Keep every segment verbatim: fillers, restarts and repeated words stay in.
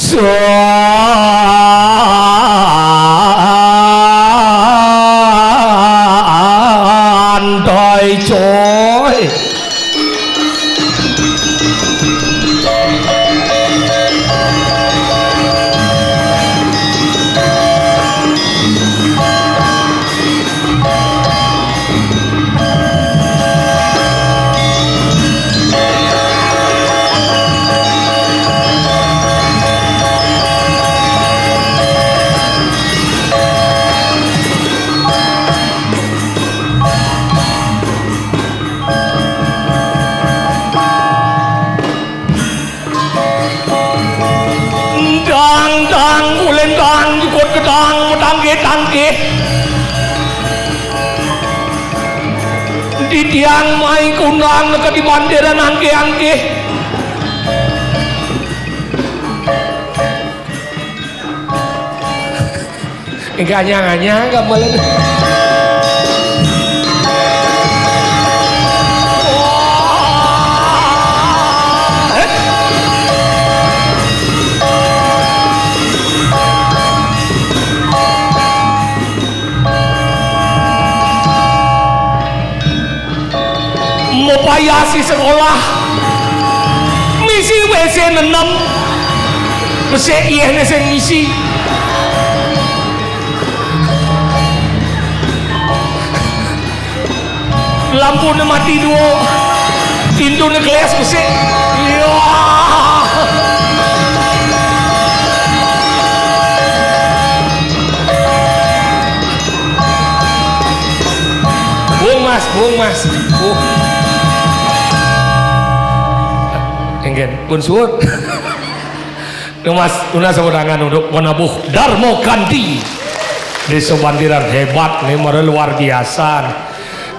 Santai, coy. Dang, dang, ulendang, jukut gedang, metangkih-tangkih. Di tiang mai kundang, neka di bandiran angkih-angkih. Engke anyang-anyang gamelan. Mupayasi sekolah, misi W C nenem, besik iyehne sing misi. Lampune mati duo, pintune kelés besik. Iya. Bung Mas, Bung Mas. Uh. Enggen, pun suwun. Nunas, nunas tepuk tangan untuk penabuh Darmo Kanti. Desa Bandiran hebat nih, mara luar biasa.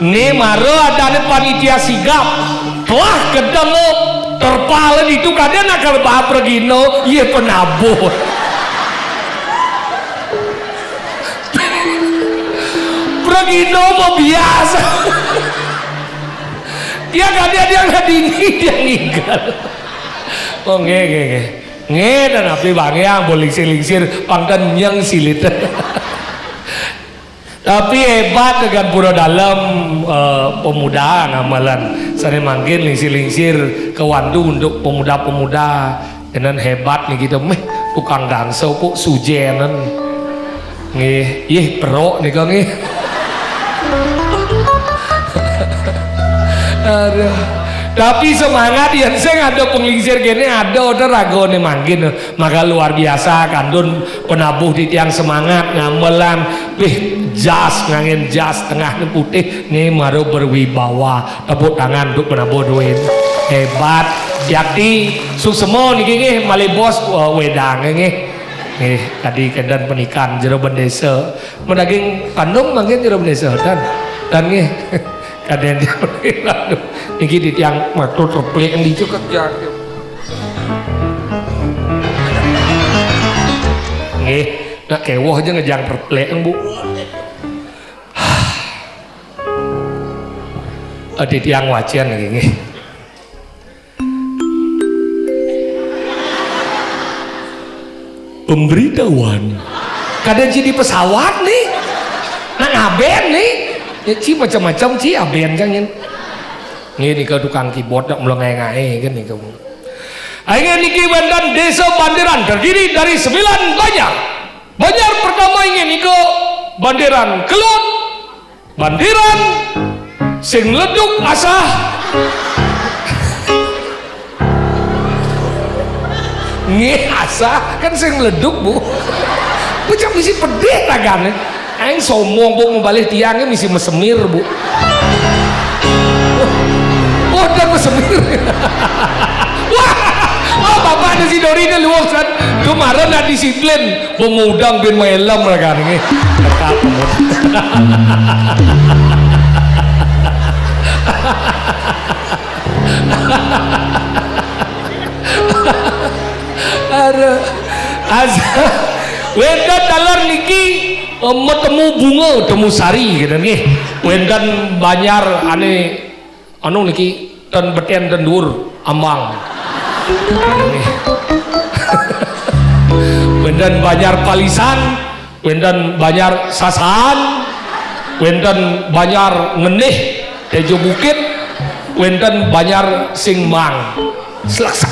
Nih mara adane panitia sigap. Telah kedeng terpal itu kadang akal bahap regino, ye penabuh. Pragino mah biasa. Dia kan dia, dia nggak dini, dia nginggal. Oh, nggih, nggih, nggih. Nggih, dan tapi bang yang boleh lingsir-lingsir, pangkan nyang silit. Tapi hebat dengan pura dalam, eh, pemuda ngamalan. Sane mangkin lingsir-lingsir kewandu untuk pemuda-pemuda. Enen hebat nih gitu, meh tukang dangso kok sujenen. Nggih, ih perok nika nggih. Aduh. Tapi semangat yen sing ada penglingsir kene ada order ragone mangkin. Maka luar biasa kandun penabuh di tiang semangat ngamelan. Wih, jas ngangen jas tengah putih nih maro berwibawa. Tepuk tangan untuk penabuh duit. Hebat. Yakti suksema niki nggih malih bos, eh, wedang nggih. Nggih, tadi kenten penikan jero bendesa. Medaging pandung mangkin jero bendesa dan dan nggih. Kaden niki di tiang matur replik yang dicekek ya. Nggih, nak kewoh aja ngejang replik, Bu. Adi tiang wacén nggih, nggih. Pemberitahuan. Kadang jadi pesawat nih. Nak ngaben nih. Ya, ci macam-macam ci aben kan yen. Nggih nika tukang keyboard nak mulai ngae-ngae kan nika. Akhirnya niki wonten Desa Bandiran terdiri dari sembilan banjar. Banjar pertama inggih nika Bandiran Kelut, Bandiran sing leduk asah. Nggih, asah kan sing leduk, Bu. Bocah misi pedih ragane. Aing sombong, Bu, membalih tiangnya misi mesemir, Bu. Oh, dan mesemir. Wah, oh, bapak ada si Dori ini luwung san. Kemarin nak disiplin. Pemudang bin Maelem rekan nggih. Tetap pemudang. Aduh. Asa wénten taler niki, eh, metemu bunga, temu sari gitu nggih. Wénten banjar ane anu niki ten beten ten dhuwur ambang. Nggih. Wénten Banjar Palisan, wénten Banjar Sasahan, wénten Banjar Ngenih, Téjo Bukit, wénten Banjar Singmang. Sleksak.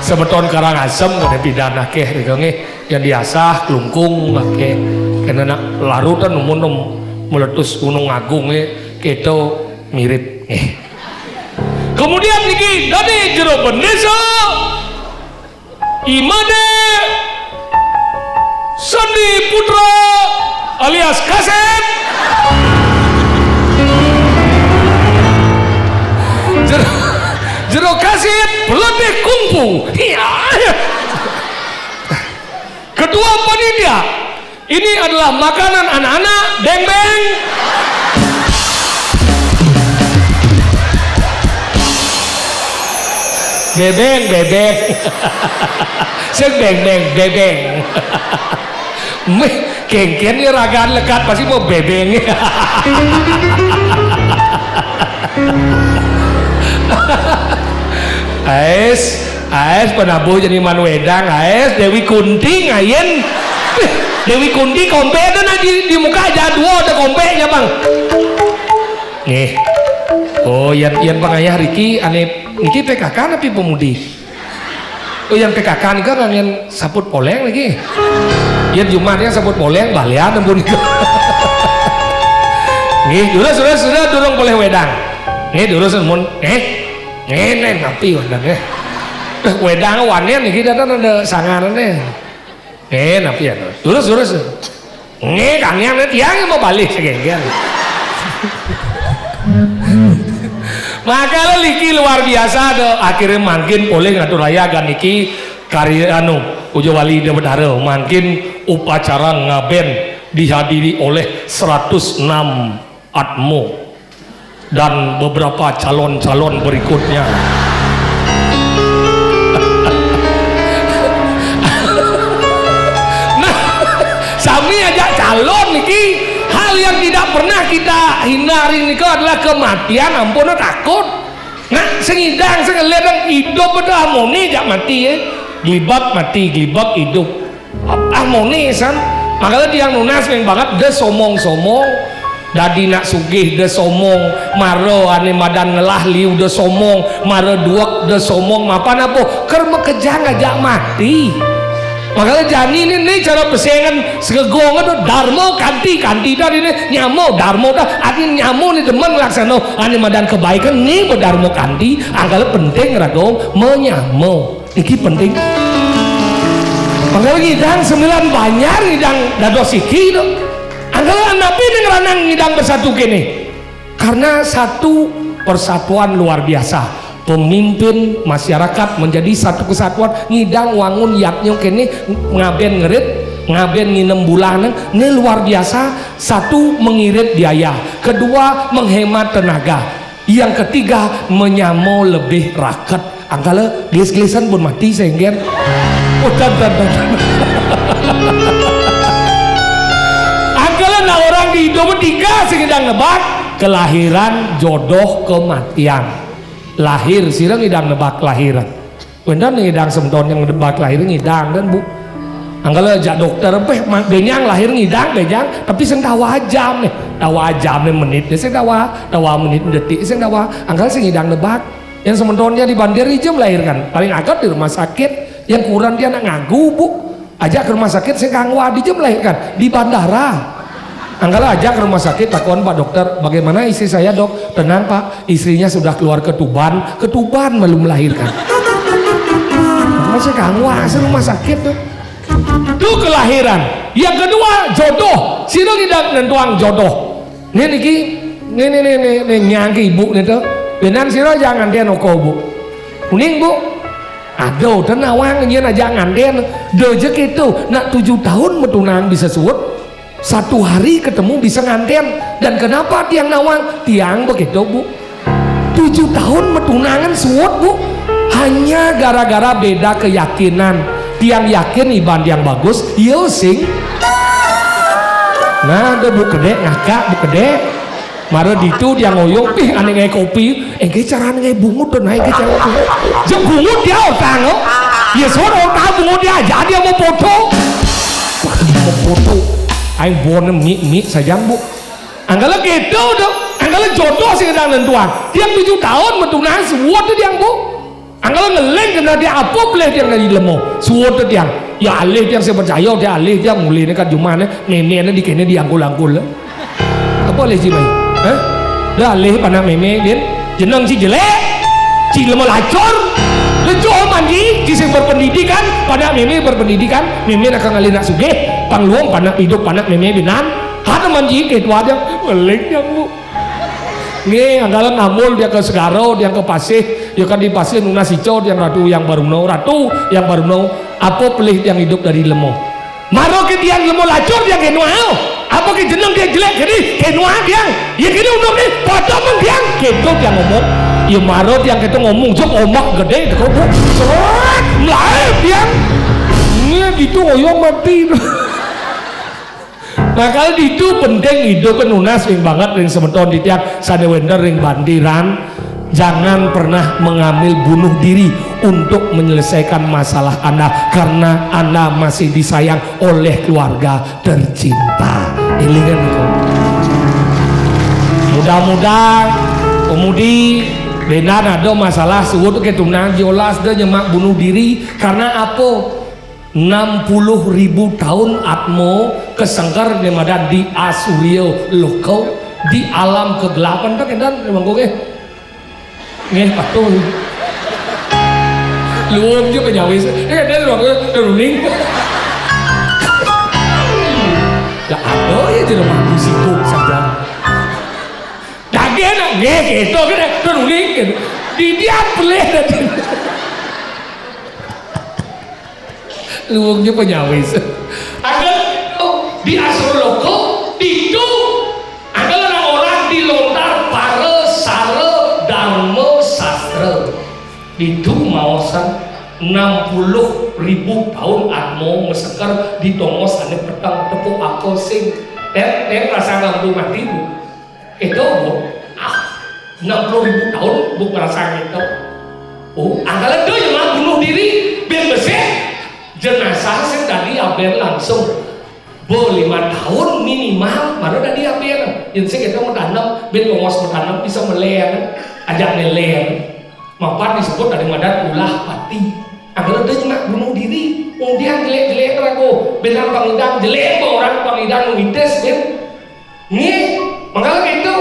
Semeton Karangasem, kadé pidan akéh nika nggih. Yén diasah, klungkung akéh. Kéné nak larutan umun meletus Gunung Agung nggih, kéto mirip nggih. Kemudian niki dadi jero bendésa, I Madé Sandi Putra alias Kasép. Jero, jero Kasép pelatih kungfu. Iya. Ketua panitia, ini adalah makanan anak-anak, beng-beng. Bebeng, bebeng. Sing beng-beng, bebeng. Méh, kéngkén ya ragaan lekat pasti mau bebeng. Ais, ais penabuh jadi man wédang, ais Déwi Kunti ngayen. Déwi Kunti kompék ada nak di, di muka aja dua ada kompéknya, Bang. Nggih. Oh, yén, yén pangayah riki ané niki P K K napi pemudi? Oh, yén P K K nika nganggén saput poléng niki. Yén Jumat yang saput poléng balian ampun nika. Nggih, durus, durus, sudah durung poléh wédang. Nggih, durus mun. Nggih. Ngéné napi wédang nggih. Duh, wédang wanén niki datang ada sanganané. Nggih, napi ya. Durus, durus. Nggih, kangen tiang mau balik segenggen. Maka leliki luar biasa ada akhirnya mangkin polih ngatur raya gan niki karya anu Ujo Wali Ida Betara mangkin upacara ngaben dihadiri oleh seratus enam atmo dan beberapa calon-calon berikutnya. Nah, sami aja calon niki, hal yang tidak pernah kita hindari niku adalah kematian, ampun takut. Nah, sing ngidang sing ngeliat yang hidup itu harmoni jak mati ya. Gelibak mati, gelibak hidup. Harmoni san. Makanya tiang nunas yang banget de somong-somong. Dadi nak sugih de somong, mara ané madan ngelah liu de somong, mara duek de somong, mapan apa? Ker makejang ajak mati. Makanya jani ini, ini cara pesengan segegong itu Darmo Kanti, Kanti dah ini nyamo Darmo dah, adi nyamo ni demen laksana ané madan kebaikan ni Darmo Kanti, angkala penting ragong menyamo. Iki penting. Angkala ngidang sembilan banjar ngidang dados iki to. Angkala napi ning ranang ngidang bersatu kene. Karena satu persatuan luar biasa. Pemimpin masyarakat menjadi satu kesatuan ngidang wangun yatnya kene ngaben ngerit, ngaben nginem bulan, ini luar biasa. Satu mengirit biaya, kedua menghemat tenaga, yang ketiga menyamo lebih raket. Angkala gelis-gelisan pun mati sehingga oh dan dan dan. Angkala nak orang di hidup tiga sing ngidang nebak kelahiran jodoh kematian. Lahir sira ngidang nebak kelahiran. Wénten ngidang semeton yang nebak lahir ngidang kan, Bu. Angkala jak dokter, "Béh, ma-, bénjang lahir ngidang, bénjang, tapi sing tawa jam nih, tawa jam nih menit nih, sing tawa, tawa menit detik, sing tawa." Angkala sing ngidang nebak. Yang semetonnya di Banjar ijem lahirkan, paling agak di rumah sakit, yang kurang dia nak ngagu, Bu. Ajak ke rumah sakit, sing kangwa di jem melahirkan, di bandara. Angkala ajak ke rumah sakit, takon Pak Dokter, "Bagaimana istri saya, Dok?" "Tenang, Pak, istrinya sudah keluar ke Tuban, ke Tuban belum melahirkan." Masih kamu asal rumah sakit tuh. Tuh kelahiran. Yang kedua, jodoh. Sira ngidang nentuang jodoh. Nih niki, nih nih nih nih, nih nyangke ibu nih tuh. Benan sira jangan dia noko, Bu. Kuning, Bu. Aduh, dan nawang nyén aja nganten. Dejek itu, nak tujuh tahun metunang bisa suwut. Satu hari ketemu bisa nganten. Dan kenapa tiang nawang? Tiang begitu, Bu. Tujuh tahun metunangan suwut, Bu. Hanya gara-gara beda keyakinan. Tiang yakin iban tiang bagus, iya sing. Nah, ada Bu Kedek ngakak, Bu Kedek. Mara ditu dia ngoyong, "Pih, ané ngai kopi." "Engké carané ngai bungut to, nah, engké cara bungut." Jeng bungut dia utang, oh. Ya suud, orang tahu bungut dia aja dia mau foto. Mau foto. Aing bon mik-mik saja, Bu. Anggala gitu tuh. Anggala jodoh sing sedang nentuan. Tiang tujuh tahun betunas, suud tuh tiang, Bu. Anggala ngeling kena dia apa boleh tiang dari lemo. Suud tuh tiang. Ya alih tiang saya percaya, dia alih tiang mulai nekat jumane, méméné di kene diangkul-angkul. Apa leh ci mai? Hah? Dah leh panak mémé, Din. Jeneng ci jelék, ci lemah lacur. Lejo manji, ci sing berpendidikan, panak mémé berpendidikan, mémé nak ngalih nak sugih, pang luung panak hidup panak mémé binan. Hana manji ke tua dia, ngeling dia, Bu. Nggih, anggala ngamul dia ke segara, dia ke pasih, ya kan di pasih nunas ica dia ratu yang baruno, ratu yang baruno, apa pelih dia hidup dari lemo. Maro ke tiang lemo lacur tiang keno ao. Apa ke jeneng tiang jelék kene keno ao tiang. Ya kene unuk ni pada men tiang keto tiang ngomong. Ya maro tiang keto ngomong jok ombak gedé teko, Bu. Seret, mlayu tiang. Ni ditu oyong mati. Makanya ditu penting hidup nunas ring banget ring semeton titiang sané wénten ring bandiran. Jangan pernah mengambil bunuh diri untuk menyelesaikan masalah Anda karena Anda masih disayang oleh keluarga tercinta. Élingan niku. Mudah-mudahan kemudi benar ada masalah suud ke tunang jolas deh nyemak bunuh diri karena apa? Enam puluh ribu tahun atmo kesengker né madan di Asurya loka, di alam kegelapan tak kendan mangko nggih. Nggih, patuh. Luwung je penyawis. Eh, ada ruang runing. Ya ada ya jelema sibuk saja. Daging nak nggih gitu kan runing gitu. Di dia pelih tadi. Luwung je penyawis. Ada, oh, di Asurya loka, ditu. Ada orang-orang di lontar para sara dharma sastra. Ditu maosan enam puluh ribu tahun atmo masekar di tongos ané peteng tepuk apa sing. Tem, tem rasa ngambu mati, Bu. Itu, Bu. Ah, enam puluh ribu tahun, Bu, ngerasa gitu. Oh, anggala tuh yang mau bunuh diri, biar bersih. Jenazah sing tadi abén langsung. Bu, lima tahun minimal, baru tadi abén. Yang sing kita mau tanam, ben mau mau tanam bisa meler, ajak meler. Mapan disebut ada madat ulah pati. Anggala tuh nyemak bunuh diri. Kemudian jelek-jelek rago. Benang pangidan jelek, orang pangidan mengitis, ben. Nih, mangkal gitu.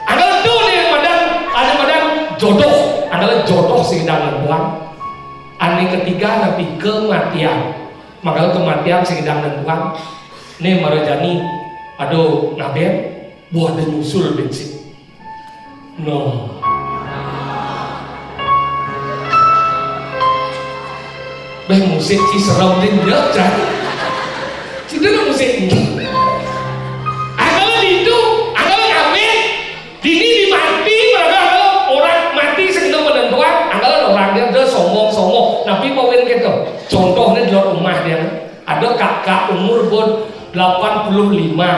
Anggala tuh nih madan, ada madan jodoh. Anggala jodoh sing sedang nentuan. Ané ketiga napi kematian. Mangkal kematian sing sedang nentuan. Nih marajani, aduh, ngaben, buah ada nyusul bensin. No. Beh, musik ci serem din ya, Cak. Ci dulu musik ini. Anggala ditu, anggala kawin. Dini di mati, mereka anggala orang mati sing kena penentuan, anggala orang dia udah sombong-sombong. Napi mau win gitu. Contohnya di luar rumah dia. Ada kakak umur pun delapan puluh lima.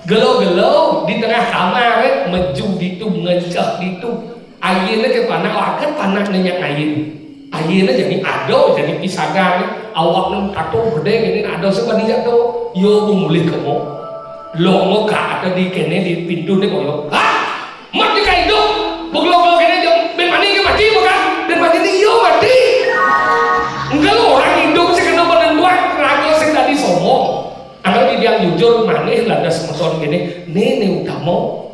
Gelo-gelo di tengah kamar, eh, meju ditu, ngecek ditu. Ayéné ke panak, lakat panak nanya ayin. Ayéné jadi ado, jadi pisagan, awakné kato gedé ngene, ado sing bani jatuh. Yo, mulih kemo. Lo mo ka ada di kene di pintu né koyo. Hah? Mati ka hidup? Beglo-glo kene jam ben mani ke mati bukan? Ben mati ni yo mati. Enggak lo orang hidup sing kena penentuan, raga sing tadi sombong. Anggap dibilang jujur, manéh lantas semeton kene, né, né utama.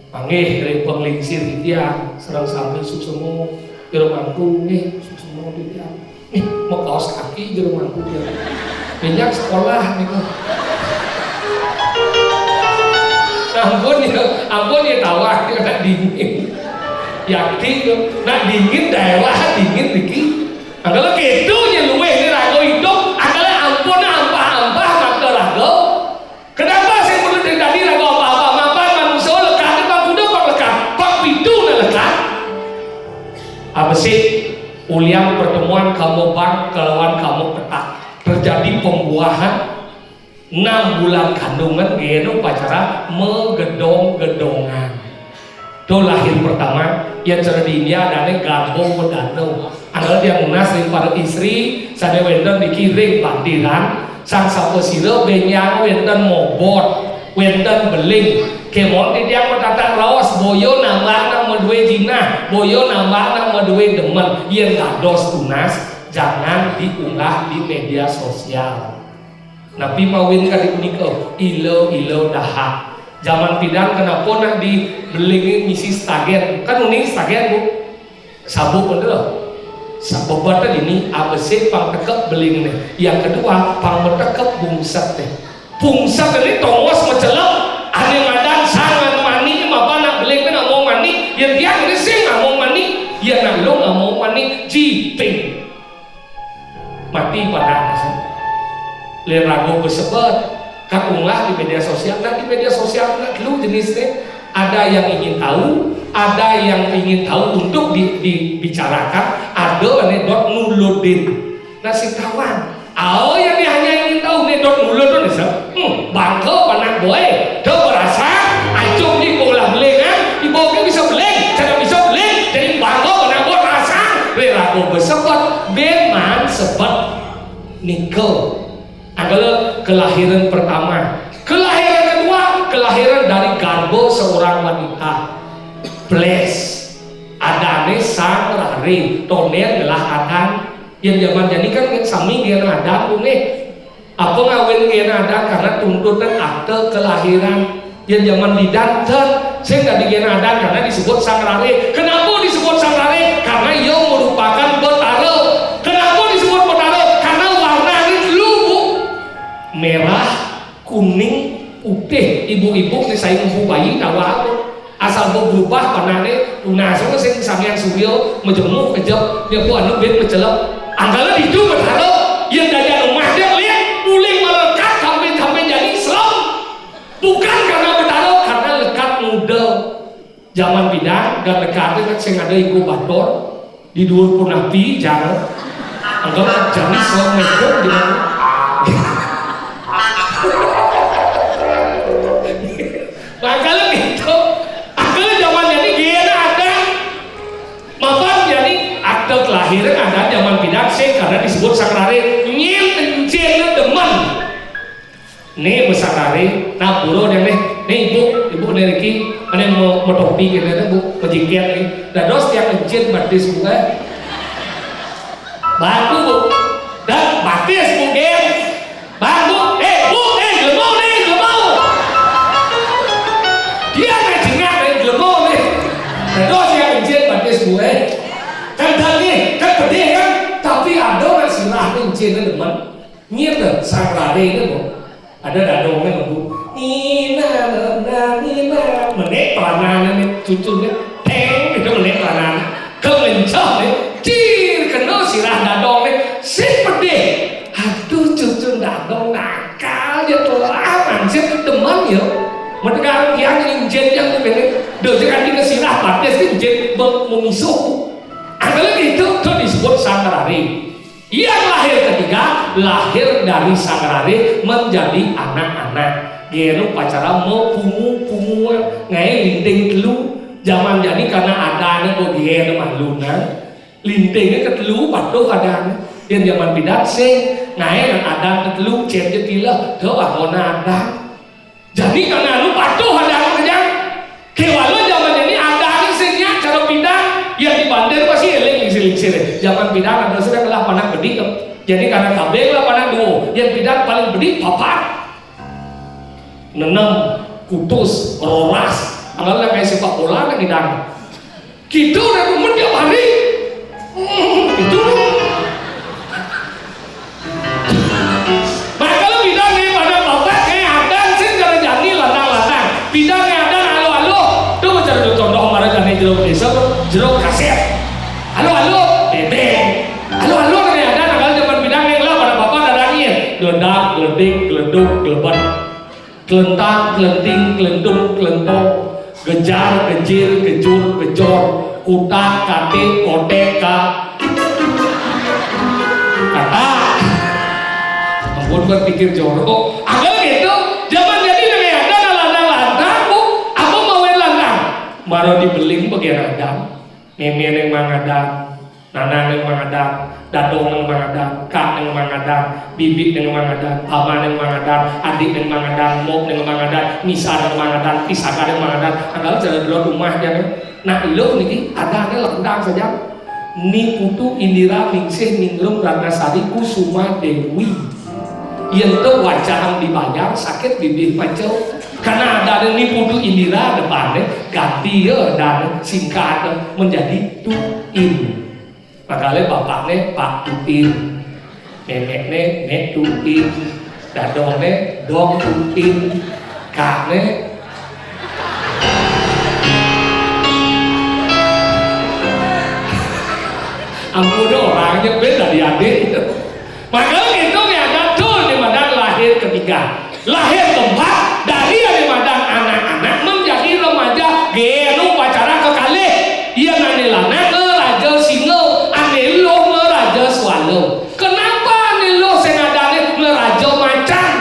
Panggih dari penglingsir titiang, sareng sami suksema, jero mangku nggih, suksema titiang. Nih, mau kaos kaki jero mangku ya. Minyak sekolah niku. Ampun ya, ampun ya tawah ya nak dingin. Yakti nak dingin daerah dingin niki. Nah, kalau gitu ya luweh ini raga hidup, adalah ampun ampah-ampah maka raga. Kenapa saya perlu terjadi lagu apa-apa? Mapan manusia lekat, mapan kuda pak lekat, pak pintu na lekat. Apa sih? Uliang pertemuan kamu bang kelawan kamu petak terjadi pembuahan enam bulan kandungan geno pacara megedong-gedongan. Tuh lahir pertama, ya cara di India adanya garbo wedano. Angger tiang nunas ring para istri, sané wénten niki ring pandiran, sang sapasira bénjang wénten mobot, wénten beling. Kémaon titiang matatak raos, boya nambahang madué jinah, boya nambahang madué demen. Yén dados tunas, jangan diunggah di média sosial. Napi mawinan kadi punika? Ila-ila dahat. Jaman pidan kenapa nak di beling ngisi stagén? Kan uning stagén, Bu. Sabuk ento. Sabebet dini abesik pang tekep belingné. Yang kedua, pang metekep bungset té. Bungset ini tongos macelep. Ané madan sang mani, mapan nak beling té ngamong mani. Yén tiang ini sing ngamong mani. Yén nak lu ngamong mani, jiping. Mati panak. Lén raga besebet, kan unggah di média sosial. Nah, di média sosial nak telu jenisné. Ada yang ingin tahu, ada yang ingin tahu untuk di- dibicarakan, ada ané dot nuludin. Nah, sing kawan. Oh, yang dia hanya ingin tahu né dot nuludin, sep. Hmm, bangga panak boy. Tuh berasa, acung di bola beling, kan? Ibu bisa beling, cara bisa beling, jadi bangga panak boy rasa. Lén raga besebet, bén maan sebet. Nika adalah kelahiran pertama. Kelahiran kedua, kelahiran dari garba seorang wanita. Blés. Adané sang raré, tondén ngelah adan. Yén jaman jani kan sami nggih adan, Bu, nggih. Apa ngawin nggih adan? Karena tuntutan akte kelahiran. Yén jaman pidan, sing dadi nggih adan karena disebut sang raré. Kenapa disebut sang raré? Karena ia merupakan betara. Kenapa disebut betara? Karena warnané telu, Bu. Merah, kuning, putih. Ibu-ibu né saya ngembu bayi tawa apa? Asal berubah warnané, lunas apa sing samian surya, majemuk, kejep, dia pun anu bén macelep. Angkala ditu betara, yén dadi anu mah dia lihat, uling melekat sampai sampai jadi Islam. Bukan karena betara, karena lekat muda. Jaman pidan, dan lekat itu kan sing ada inkubator, di duur punapi, jangan. Anggap jani Islam itu gimana? Makanya gitu, angkala jaman jani gini ada. Mapan jani akte kelahiran ada jaman pidan sing karena disebut sang raré nyén encén demen. Né besararé, nah, buruh deh, né. Né, Ibu, Ibu né niki, ané mau, mau topi kéné, né, Bu, mau jiket, né. Dados tiang encén batis, Bu, eh. Bagus, Bu. Dan batis, Bu, gén. Bagus, eh, Bu, eh, jelema, né, jelema. Dia né jengak, né, jelema, né. Dados tiang encén batis, Bu, eh. Kan tadi, kan pedih, kan? Tapi ada orang sirah encén demen. Nyén, sang raré né, Bu. Ada dadongné, Bu. Nina, nina, nina. Menék pelanané, cucuné. Téng, gitu menék pelanané. Kemencah né. Cir, kena sirah dadongné. Sing pedih. Aduh, cucu dadong nakal ya, tuh. Ah, mansir demen ya. Mendengar dia nginjen yang tuh, ini. Dia jangan dikasih sirah batis, nginjen mengisuh. Angkala gitu, itu disebut sang raré. Yang lahir ketiga, lahir dari sang raré menjadi anak-anak. Gén upacara mapungu-pungu, ngaé linting telu. Jaman jani karena adané kok gén malu, nah. Lintingé ketelu patuh adané. Yén jaman pidan sing, ngaé adan ketelu, cén jetilah, tuh angona adan. Jani karena anu patuh ada anu kerja. Kéwala jaman jani ada anu sing nyak cara pidan, yang di Banten pasti éling lingsir-lingsir. Jaman pidan ada sudah kelah panak bedik. Jani karena kabéh lah panak duo, yang pidan paling bedik papat. Nenem, kutus, roras, anggal kayak sepak bola nak pidan. Kita udah demen tiap hari. Hmm, itu. Maka lu bidang nih pada bapak kayak ada sih cara jani ladang-ladang. Bidang yang ada alo-alo. Tuh macam itu contoh kemarin jani jeruk desa, jeruk kaset. Alo-alo, bebek. Alo-alo kan ada, nah, kalau zaman bidang yang lah pada bapak ada angin. Geledak, geledik, geleduk, gelebat. Kelentang, kelenting, kelendung, kelentong, gejar, gejir, gejur, gejor, kutak, katik, kotek, ka-, kata. Ampun, berpikir jorok. Anggal gitu, zaman jadi nang ada lantang-lantang, Bu. Apa mau lantang? Maro dibeling bagian ada. Mémé yang mangadan. Nanang nang mangadan, dadong nang mangadan, kak nang mangadan, bibik nang mangadan, paman nang mangadan, adik nang mangadan, mok nang mangadan, misa nang mangadan, pisaga nang mangadan. Anggalan cara dulu rumah aja nih. Nah, lo niki ada nih lendang saja. Ni Putu Indira Ningsih Ningrum Ratnasari Kusuma Dewi. Yen to wajahang dibayar, sakit bibih pacau. Karena ada ni Putu Indira depannya, ganti ya dan singkat menjadi Tuin. Makanya bapaknya Pak Tuin, neneknya Nek Tuin, dadongnya Dong Tuin, kaknya ampun, orangnya beda di adik. Maka itu ya ada tuh di badan lahir ketiga. Lahir keempat, dari yang dimadan anak-anak menjadi remaja, genu pacara kekalih. Iya, ane lanang ngeraja singa, ane luh ngeraja swala. Kenapa ane luh sing adane ngeraja macan?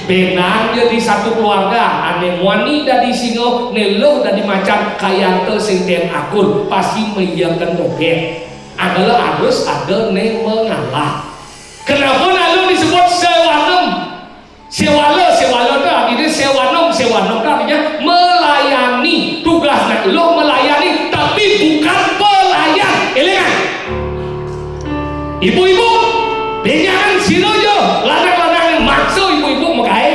Benang jadi satu keluarga, ane muani dadi singa, ne luh dadi macan, kayanta sing ten akur, pasti meliyaken dogén. Adalah harus ada ne mengalah. Kenapa lalu disebut sewanem? Sewala, sewala itu artinya sewanom, sewanom itu artinya melayani. Tugas nak lo melayani, tapi bukan pelayan. Elingan. Ibu-ibu, benyangan sira ya, lanang-lanang maksa ibu-ibu megawe.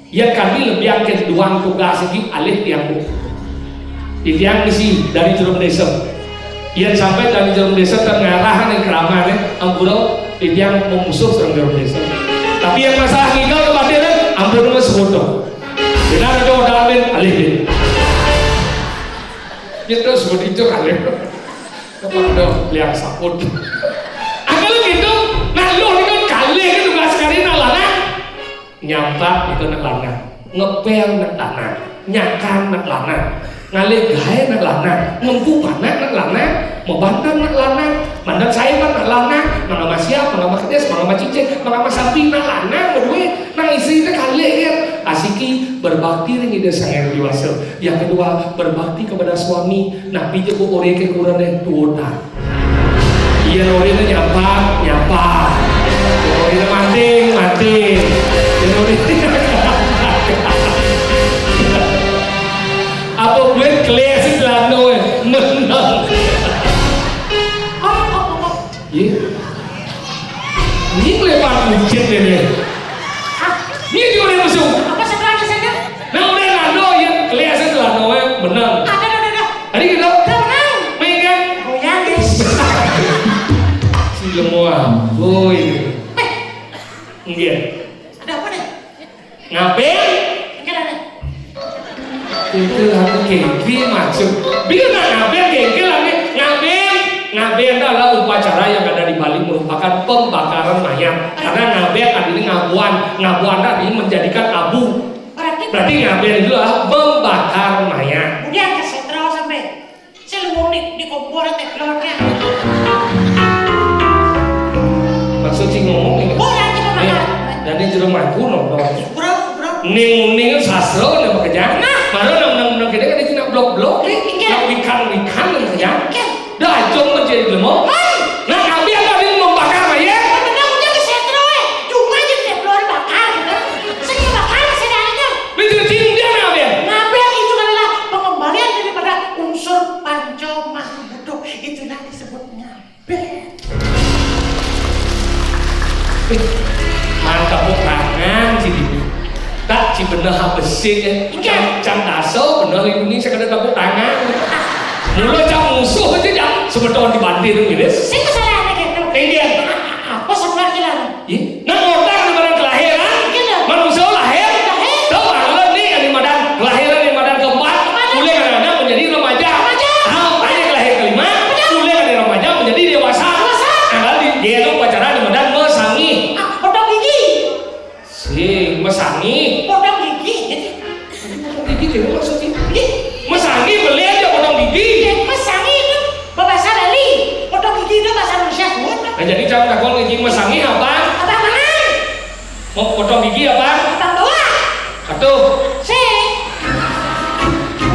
Ya kami lebih angkat duang tugas iki alih tiang Bu. Titiang misi dari Jerum Desa. Yen sampai dari Jerum Desa teng ngarah ning kramane, ampura titiang memusuh sareng Jerum Desa. Tapi yang masalah ngigal ke batin, ampun wis foto. Benar ada modal men alih bin. Ya terus begitu alih. Apa ada liang saput. Angkal gitu, nah lo ini kan kali itu tugas kali nah lanang. Nyampak itu nak lanang, ngepel nak lanang, nyakan nak lanang, ngalih gae nak lanang, ngempu panak nak lanang, mebanten nak lanang, mandan saepan nak lanang, mangama siap, mangama kedis, mangama cincin, mangama sampi nak lanang, berdua, nah istri itu kali ya. Asiki berbakti ring Ida Sang Hyang Widi Wasa. Yang kedua, berbakti kepada suami. Napi ja kok ore ke kurang deh tuotan. Iya, orene nyapa, nyapa. Orene manting, manting. Iya, orene apa buat kelas itu lano eh. Menang. Iya. Ini lebar kucit ini. Ini dia orang musuh. Apa sebenarnya saya? Nah, udah lano ya, kelas itu lano eh. Menang. Ada, ada, ada. Hari kita. Udah menang. Main kan? Goyang, guys. Si lemuan. Boy. Eh. Enggak. Ada apa nih? Ngaben? Enggak ada. Itu aku kengki maksud. Bila nak ngaben kengki lagi. Ngaben. Ngaben itu adalah upacara yang ada di Bali merupakan pembakaran mayat. Karena ngaben artinya ngabuan. Ngabuan artinya menjadikan abu. Berarti ngaben itu adalah membakar mayat. Kemudian ke sentral sampai. Saya lu wong di, di kompor teh keluarnya. Maksud si ngomong ini. Orang kita makan. Dan ini jeruk mangku nonton. Bro, bro. Ning ning sastra nih pekerjaan. Nah. Baru nang nang nang kita kan di sini blok-blok nih. Iya. Yang wikan-wikan nih pekerjaan. Iya. Dah jom menjadi lemah. Nah, tapi apa dia membakar ya? Benar punya ke sentro eh. Cuma aja tidak keluar bakar gitu. Saya bakar saya aja. Itu dia ngapain? Ngapain itu adalah pengembalian daripada unsur panca mahbuddha. Itulah disebut ngapain. Mantap tepuk tangan si Dini. Tak si bener habis sih ya. Cang cang daso bener ibu ni sekadar tepuk tangan. Mula cang musuh aja cang sebetul di banding gitu. Saya kesalahan aja tuh. Iya. Apa sebenarnya? Ih, nang otak di badan kelahiran, manusia lahir, tahu nggak kalau ini yang di badan kelahiran, di badan keempat, mulai anak-anak menjadi remaja. Remaja. Ah, banyak lahir kelima, mulai dari remaja menjadi dewasa. Dewasa. Nah, kalau di dia itu pacaran di badan mesangi. Ah, potong gigi. Si mesangi. Potong gigi. Potong gigi dewe maksudnya? Ih. Mesangi beli aja potong gigi. Ih, mesangi itu bahasa Bali. Potong gigi itu bahasa Indonesia semua. Nah, jadi jangan takon gigi mesangi apa? Apa mangan? Mau potong gigi apa? Potong doa. Satu. Si.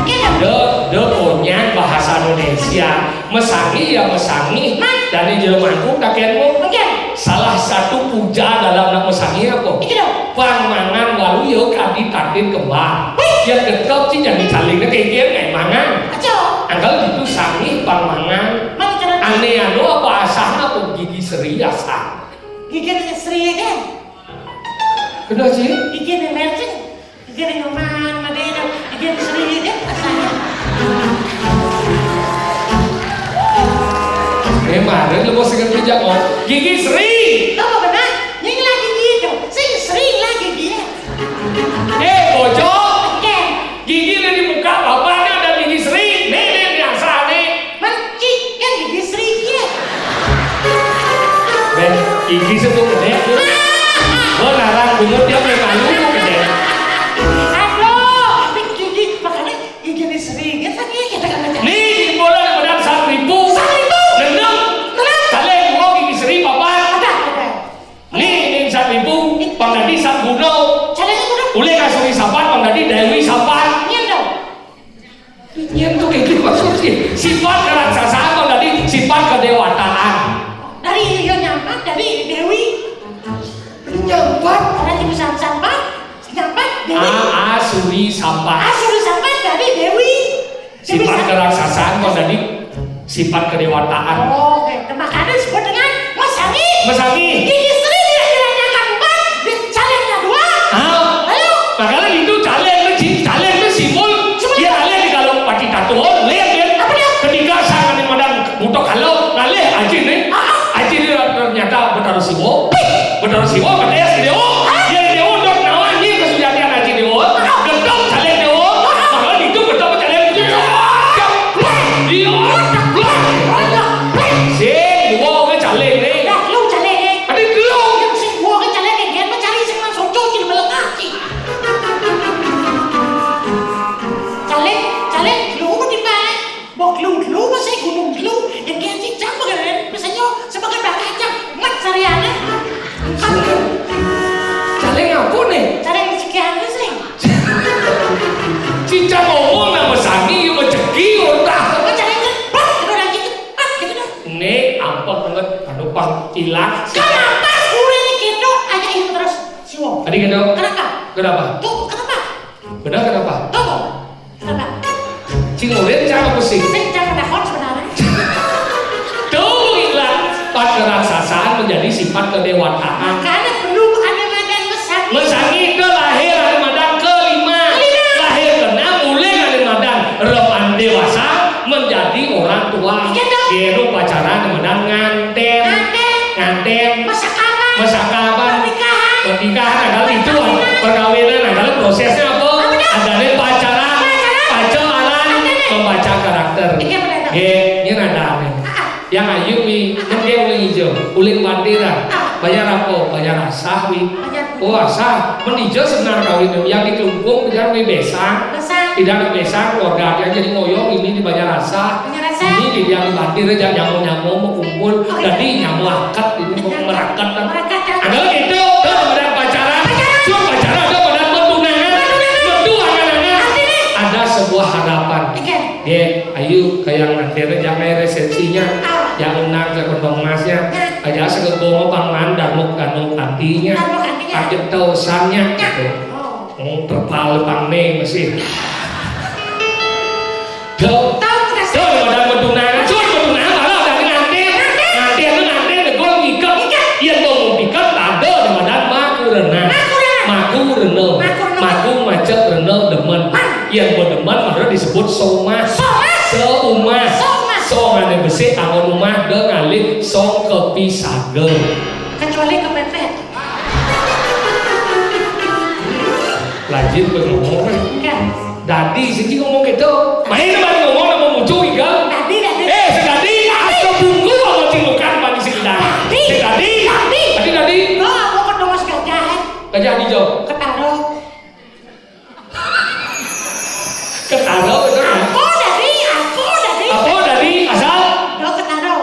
Oke, dah. De, de onyang bahasa Indonesia. Ya, mesangih ya mesangih. Nah. Dadi jelemaku, kakénmu. Oké. Salah satu puja dalam nak mesangih apa? Iki lho. Pang mangan walu ya kadi tandin kembang. Wih. Ya getep sih jadi calingnya kayak gini kayak mangan. Aja. Anggal gitu sangih pang mangan. Mana cara? Ané anu apa asah apa gigi seri asah. Gigi seri ya kan? Bener sih. Gigi mercing. Gigi nyoman, madéna, gigi seri, ya, rasanya. Eh, mari lu mau seger kerja kok. Gigi seri. Apa benar? Yang lagi gitu. Sing seri lagi dia. Eh, bocok. Oké. Gigi ada di muka bapaknya ada gigi seri. Nih, nih, biasa nih. Mesti kan gigi seri dia. Ben, gigi sih tuh gedé. Gua narang bungut dia main malu tuh gedé. Aduh, ini gigi, makanya gigi ini seri. Kita nih, kita kan aja. Nih, bola yang benar satu ribu. Satu ribu? Gendeng. Kenapa? Calé gua gigi seri, Bapak. Ada, ada. Nih, ini satu ribu. Bang Dadi satu guna. Calé guna. Ulih kasuri sapat, Bang Dadi Dewi sapat. Iya dong. Nyén tuh kayak gitu maksudnya. Sifat keraksasaan atau tadi sifat kedewataan? Dari iya nyampat, dari Dewi. Nyampat. Orang itu sampat, nyampat Dewi. Ah, ah, suri sampat. Ah, suri sampat dari Dewi. Dewi sifat sampat. Keraksasaan atau tadi sifat kedewataan. Oh, oké. Nah, makanya disebut dengan mesangi. Mesangi. Gigi seri tidak diranyakan empat, di-, calingnya dua. Ah. Ayo. Makanya itu caling itu, caling itu simbol. Simbol. Dia caling di kalau pati tato, lihat dia. Apa dia? Ketika sang anu madang buta kalau, ngalih aji nih. Ah, ah. Aji ini ternyata Betara Siwa. Betara Siwa, katanya si Dewa. Ah. Dia Dewa, dok nawan, dia kesujatian aji Dewa. Ah. Gedong caling Dewa. Ah. Makanya itu gedong caling itu. Jeblak. Iya. Jeblak. Sing, dua orang caleg ni. Dah, lu caleg ni. Ada lu. Yang sing dua orang caleg ni, dia mencari sing langsung cuci melengah, cik. Caleg, caleg, lu di mana? Bok lu, lu masih gunung lu. Yang dia cicak, misalnya, sebagai bakal cang, mat sariana. Caleg apa ni? Caleg rezeki apa sih? Cicak ngomong nama sani, ya rezeki, udah. Apa caleg cepat, udah lagi cepat, gitu dah. Nih, apa banget, aduh, pang, ilang. Kenapa gue ini gitu, aja ini terus, siwong. Tadi gitu? Kenapa? Kenapa? Tuh, kenapa? Benar kenapa? Tuh, kenapa? Cing Urin cara pusing. Sing cara takon sebenarnya. Tuh, ilang. Sifat keraksasaan menjadi sifat kedewataan. Makanya perlu ada madan mesangi. Mesangi ke lahir ada madan kelima. Kelima. Lahir keenam, mulai ada madan reman dewasa menjadi orang tua. Iya dong. Dia pacaran ada madan nganten. Nganten. Nganten. Masakaban. Masakaban. Pernikahan. Pernikahan adalah itu, perkawinan adalah prosesnya apa? Apa dah? Adanya pacaran, pacaran, membaca karakter. Iya, benar. Nggih, ini ada aneh. Ah, ah. Yang ayu mi, mungkin uling hijau, uling bandera. Ah. Bayar apa? Bayar asah, wi. Bayar. Oh, asah. Menijo sebenarnya kawin yang di Klungkung, tidak mi besang. Besang. Tidak ada besang, keluarga dia jadi ngoyong ini dibayar asah. Bayar asah. Ini di yang bandera aja nyamu-nyamu mau kumpul. Oh, iya. Jadi nyamu akad ini mau merakat kan. Merakat, ya. Ada gitu, tuh pada pacaran. Pacaran. Cuma pacaran ada pada bertunangan. Bertunangan. Bertunangan. Artinya? Ada sebuah harapan. Oke. Nggih, ayo kayak nanti aja jangan resepsinya. Ah. Yang undang ke kantong emasnya. Nah. Aja segego pangman dan mau kandung hatinya. Kandung hatinya. Aja tausannya gitu. Oh. Oh, terpal pang nih masih. Tuh. Tahu nggak sih? Tuh, pada bertunangan. Cuma bertunangan, malah udah ngantin. Ngantin. Ngantin itu ngantin, degol ngikat. Ngikat. Iya, tuh, mau ngikat, ada di badan maku renang. Maku renang. Maku renang. Maku renang. Maku macet renang demen. Man. Yang berdemen malah disebut somah. Somah. Seumah. Somah. Song ada besi, angon umah, de ngalih, song kepisagel. Kecuali kepepet. Rajin ngomong. Enggak. Dadi, sing ngomong gitu. Main mana ngomong nama mucu iga. Dadi, dadi. Eh, si dadi, asa bungku sama cilukan bagi si dadi. Dadi. Si dadi. Dadi. Dadi, dadi. Gua mau ke rumah si gajah, eh. Gajah hijau. Ketaro. Ketaro itu kan? Apa dadi? Apa dadi? Apa dadi? Asal? Do ketaro.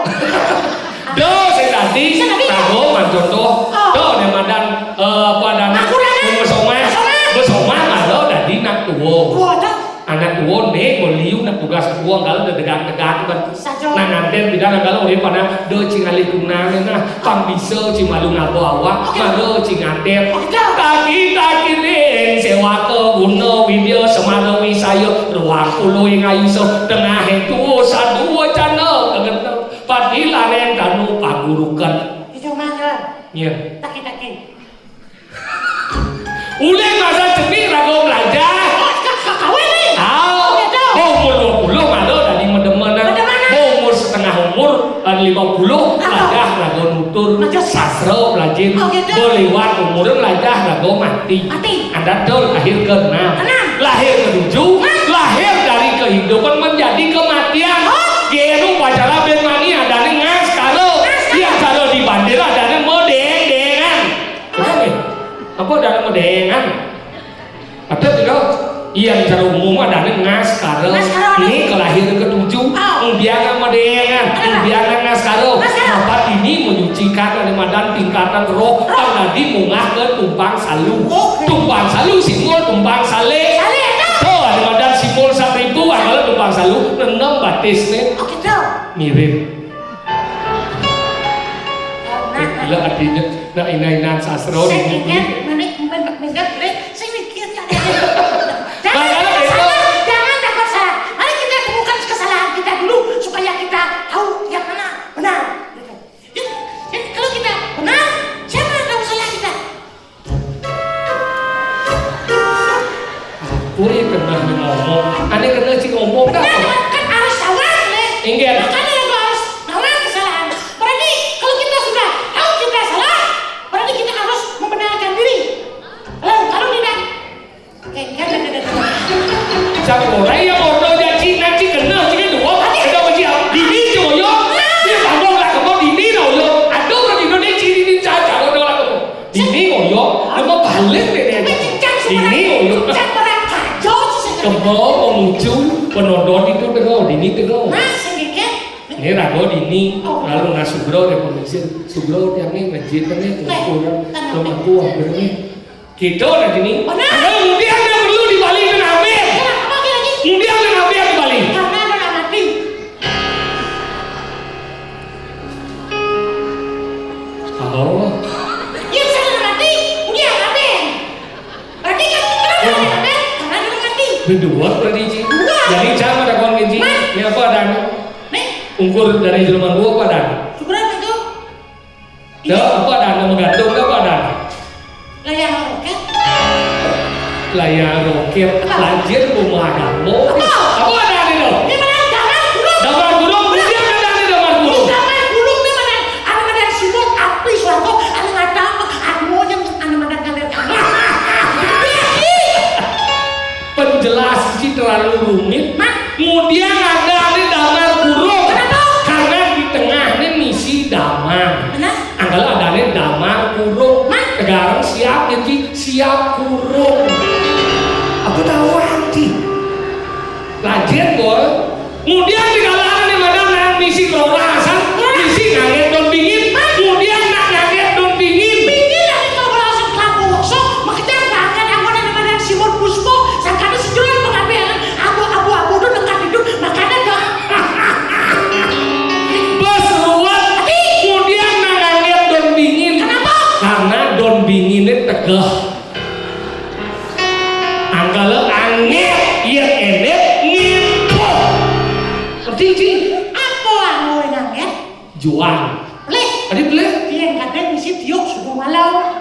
Do sing dadi. Sing dadi. Tahu mancontoh. Oh. Do ne madan, eh, apa adane? Aku dadi. Besomah. Besomah. Besomah, tahu dadi nak tuwo. Tuwo, do. Anak tua, né, beliau nak tugas tua, kalau dedegan-degan kan. Saja. Nah, nganten tidak, nah, kalau orang pada, "Deuh, cing alih kunang, nah, pang bisa, cing malu ngabo awak, oke, malu, cing nganten." Oke. Taki-taki ding, sewa ke guna, widya, semara, wisaya, ruang puluh ing ayu, so, tengah itu, sadua, cana, kegenep, padi lareng, tanu, pagurukan. Itu mah, ya. Iya. Taki-taki. Ulih masa cenik raga belajar. Oh, ka-, ka-, kawin ni? Ah, oh, gitu. Bau umur dua puluh malu dadi medemenan. Medemenan. Bau umur setengah umur, eh, lima puluh, apa? Belajar raga nutur. Macam sastra belajar. Oh, gitu. Bau liwat umur belajar raga mati. Mati. Ada tuh lahir ke enam. Enam. Lahir ke tujuh. Hah? Lahir dari kehidupan menjadi kematian. Oh. Gini upacara ben mani adané ngaskara. Ngaskara. Yang cara di bandera adané medeng-dengan. Kenapa? Apa adané medengan? Ada tidak? Iya, secara umum adané ngaskara. Ngaskara. Ini kelahir ketujuh. Oh. Biar medengan, ah, biar ngaskara. Ngaskara. Dapat ini menyucikan, ada madan tingkatan roh, roh. Kan tadi munggah ke tumpang salu. Oke. Tumpang salu simbol tumpang salé. Salé, ada. Tuh, ada madan simbol satripu, kalau tumpang salu, enam batis nih. Oh, gitu. Mirip. Nah, nah. Gila artinya. Nah, inainan sastra sing nih. Ingat, mana, mana, mana, mana, sing mikir ya. Jangan, makanya kita itu salah, jangan takut salah. Mari kita temukan kesalahan kita dulu supaya kita tahu yang mana benar. Gitu. Jadi, jadi kalau kita benar, siapa yang tahu salah kita? Apa ya kena ni ngomong? Ané kena cik ngomong dah. Nah, kan harus tahu, nih. Inggih. Makanya aku harus tahu kesalahan. Berarti kalau kita sudah tahu kita salah, berarti kita harus membenarkan diri. Kalau, kalau tidak, eh, kan, kan, kan, kan. Siapa orang yang mau tahu janji nanti kena, cik dua, ada apa cik? Dini cik oyok, dia bangun lah kamu, dini lah oyok. Ada orang Indonesia ini saja orang lah kamu. Dini ngoyok, nama balik deh dia. Tapi cicak semua. Dini ngoyok. Cicak barang kacau sih. Kebo memuju penonton itu terus, dini terus. Nah, sedikit. Ini rago dini, oh, lalu nggak sugro deh, pemirsa. Sugro tiap nih ngejit nih, eh, kurang. Tenang. Rumah tua, bener nih. Gitu lah dini. Benar. Ada kemudian yang perlu dibalik dengan amin. Kenapa lagi? Kemudian dengan amin dibalik. Karena ada anak mati. Oh. Yang saya mati, dia amin. Berarti kan kenapa ada amin? Karena ada mati. Berdua berarti, Ci. Dua. Jadi, cara ada kon, Ci. Mas. Ini apa ada anu? Nih. Ungkur dari jelema gua apa ada anu? Syukuran itu. Dah, apa ada anu menggantung? Apa ada anu? Layang roket. Layang roket. Apa? Lajin rumah kamu. Apa? Apa ada anu? Ini mana? Damar gurung. Damar gurung. Dia kan ada damar gurung. Damar gurung ini mana? Anu mana? Simbol api suatu. Anu ngata. Anu yang anu mana ngalir. Penjelas sih terlalu rumit. Hah? Kemudian ada anu damar gurung. Kenapa? Karena di tengah ini misi damar. Benar. Angkala adané damar kurung. Hah? Tegareng siap, Ci, siap kurung. Apa tawang, Ci? Lajeng, Bol. Kemudian di kalangan yang ada nang misi kelorasang, misi ngangge daun bingin, kemudian nak ngangge daun bingin. Bingin lagi kalau kelorasang kelapa wokso, makejang banget anggon yang ada Simon Puspo, sangkana sejulan pengambilan abu-abu itu dekat hidup, makanya dong. Bos ruwet, kemudian nang ngangge daun bingin. Kenapa? Karena daun binginnya tegeh. Angkala anget, iya enek, ngimpul. Ngerti, Ci? Apa anu anget? Juang. Lih. Tadi beli? Dia yang kadang ngisi tiup subuh malam.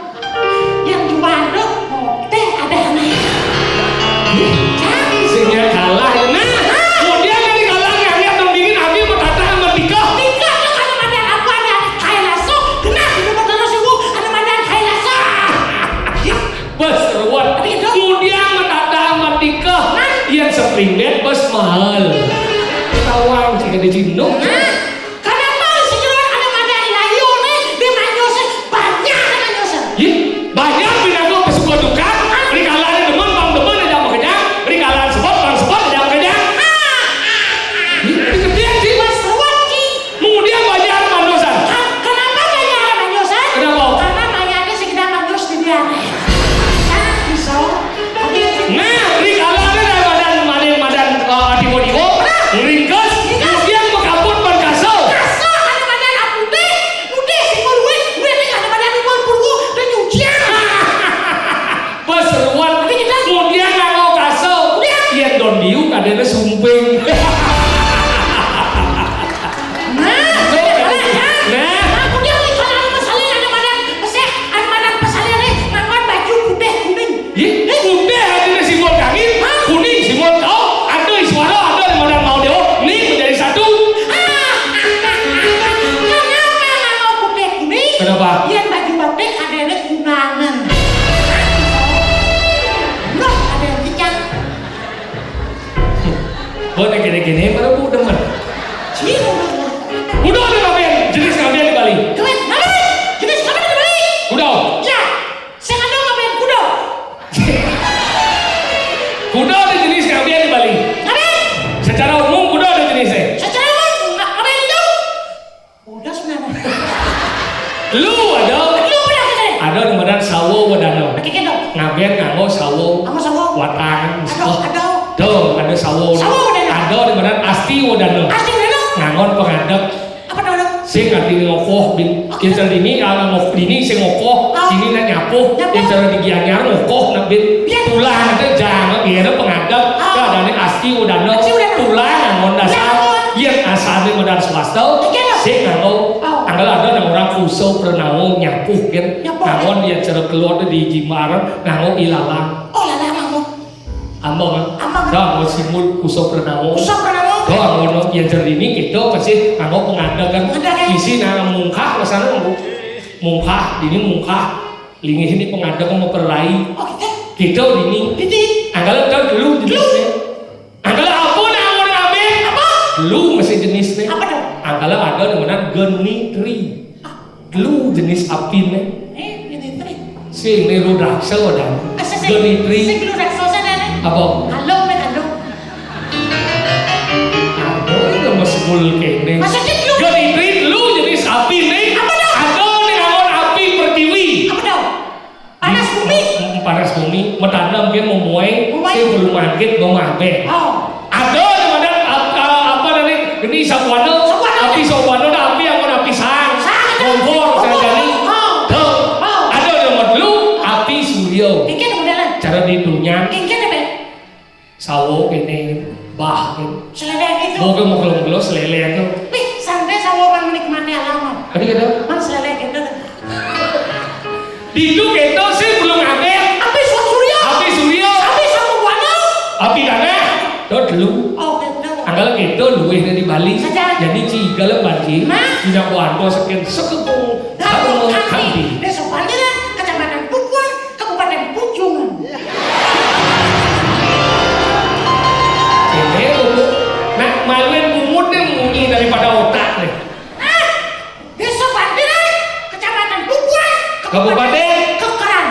Yang juang tuh, oh, teh ada anak. Sehingga kalah, ya. Nah, kemudian dari kalah, ngeliat daun bingin, abi mau tata sama Dika. Dika tuh kalau ada apa, ada kayak langsung, kena, sudah mau terus, ibu, ada mana kayak langsung. Bos ruwet. Kemudian menata sama Dika. Yang spring bed bos mahal. Tawang, jika di Cino. Nah, kenapa si Jeron ada madan layu nih, di manyusnya banyak manyusnya? Ih, banyak binago kesuka duka. Rikalane demen, bang demen, ada makanya. Rikalan sebot, bang sebot, ada makanya. Ih, dikedean sih. Bos ruwet, Ci. Kemudian banyak manyusan. Ka-, kenapa banyak manyusan? Kenapa? Karena banyaknya si kita manyus di dia. Nah, bisa. Nah, rikalan ada madan, madan, Yén baju batik ada yang kunangan. Loh, ada yang kejang. Buat yang gini-gini, mana bu demen? Sini, udah, udah. Udah ada ngapain? Jenis ngapain di Bali? Ngapain? Ngapain? Jenis ngapain di Bali? Udah. Ya, saya nggak tahu ngapain. Udah. Kuda ada jenis ngapain di Bali? Ngapain? Secara umum kuda ada jenisnya. Secara umum, nggak, ngapain itu? Udah sebenarnya. Lu ada? Lu udah kerja? Ada di badan sawo wadana. Pakai kendok. Ngaben nganggo sawo. Sama sawo. Watang. Aduh, aduh. Tuh, ada sawo. Sawo wadana. Ada di badan asti wadana. Asti wadana. Ngangon pengadek. Apa tuh, dok? Sing ngerti ngokoh, bin. Oke. Yang cara dini, ah, ngok-, dini sing ngokoh, oh, dini nak nyapuh, nyapuh. Yang cara di Gianyar ngokoh, nak bin. Iya. Tulang itu jangan, iya, ada pengadek. Oh. Ada nih asti wadana. Asti wadana. Tulang, ngangon dasar. Ngangon. Yang asalnya modal swasta, iya, dok. Sing nganggo. Oh. Anggal ada nang orang kuso pernah nyapuh, kan? Nyapuh. Ngangon yang cara keluar tuh di Jimbaran, nganggo ilalang. Oh, lalang nganggo. Ambang, ah? Ambang. Dah, mau simul kuso pernah. Kuso pernah. Dah, mau no, yang cara dini kita pasti nganggo pengadek, kan? Pengadek, ya. Isi nang mungkah, ke sana, Bu. Mungkah, dini mungkah. Linggih ini pengadek mau perai. Oh, kita? Kita dini. Dini. Anggal kan dulu jenisnya. Anggal apa nak mau ngambil? Apa? Lu masih jenisnya. Apa dong? Anggal ada namanya genitri. Ah. Lu jenis apin, eh? Eh, genitri. Sing ini rudraksa wadana. Ah, sing, sing. Genitri. Sing rudraksa sana, eh? Apa? Halo, men, halo. Apa ini nama sebul kene? Masa sih lu? Genitri, lu jenis apin, eh? Apa dong? Ada nih lawan api pertiwi. Apa dong? Panas bumi. Panas bumi, metana mungkin memuai, memuai. Sing belum mangkit, mau mabe. Oh. Ada di mana, ap-, a-, apa tadi? Ini sapuana, sapuana. Api sapuana, ada api yang mana api sang. Sang. Kompor, sang jadi. Oh. Tuh. Oh. Ada nomor dulu, api surya. Engke ada modelan. Cara ditunyan. Engke ada, Beb? Sawo kene, bah, kene. Seleleh itu. Mau ke mau kalau-kalau seleleh itu. Nih, santai sawo orang menikmati alam. Tadi kata? Mang seleleh gitu. Ditu kento sing belum ada. Api surya. Api surya. Api sama buana. Api tanah. Tuh dulu. Oh, gitu. Anggal kento luwih dari Bali. Saja. Jadi ciga lah banjir. Nah. Tidak buana sekian sekepung. Dalam hati. Desa Bandiran, Kecamatan Pupuan, Kabupaten Pucungan. Ini, Bu. Nah, maluin bungut nih, munyi daripada otak nih. Ah, Desa Bandiran, Kecamatan Pupuan, Kabupaten? Kekeran.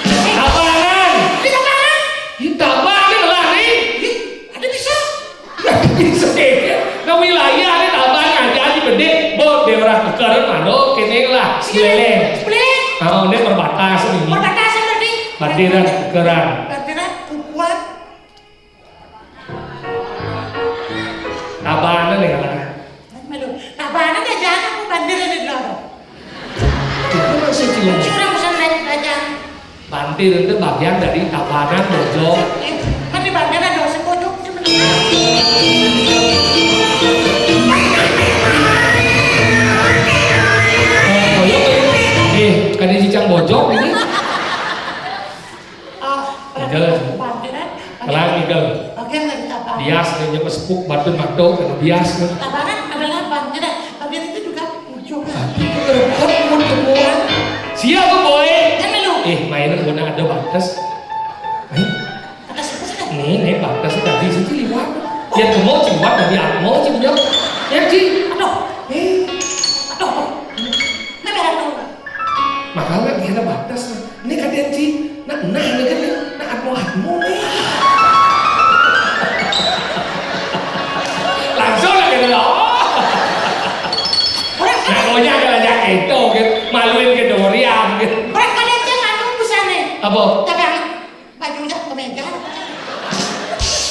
Eh, Tabanan. Di Tabanan? Di Tabanan lah nih. Ih, ada bisa. Bisa kene. Nah, wilayah ini Tabanan aja di gede, bo daerah Kekeran mana kene lah. Sileleng. Sileleng. Oh, ini perbatasan ini. Perbatasan berarti. Bandiran, Kekeran. Bandiran, Pupuan. Tabanan ya, Bang? Melu. Tabanan ya, jangan aku bandir ini dulu. Itu maksudnya. Curang pesan naik aja. Bandir itu bagian dari Tabanan, Bojong. Eh, kan di bandir ada si Bojong, cuma. Eh, Bojong, eh, kan di Cicang Bojong ini. Oh, Ngigel. Bandiran. Kelang ngigel. Oke, nggak ditambah. Bias nih, nyemes sepuk, batin mato, kena bias nih. Tabanan adalah bandiran. Bandiran itu juga ujung. Tapi itu repot, mun temuan. Siap, boy. Kan lu. Eh, mainan guna ada batas. Ayo. Batas apa sih? Nih, nih, batas tadi situ liwat. Yang mau liwat dari mau sih, ya. Ya, Ci. Aduh. Eh. Aduh. Ini merah tuh. Makanya dia ada batas nih. Ini kata Ci, nah, nah, ini kan nih, nah, atmo, atmo nih. Langsung lagi dulu. Orang kan. Nah, pokoknya ada aja itu, gitu. Maluin ke Dorian, gitu. Orang kan yang nganu busane. Apa? Tapi baju udah kemeja.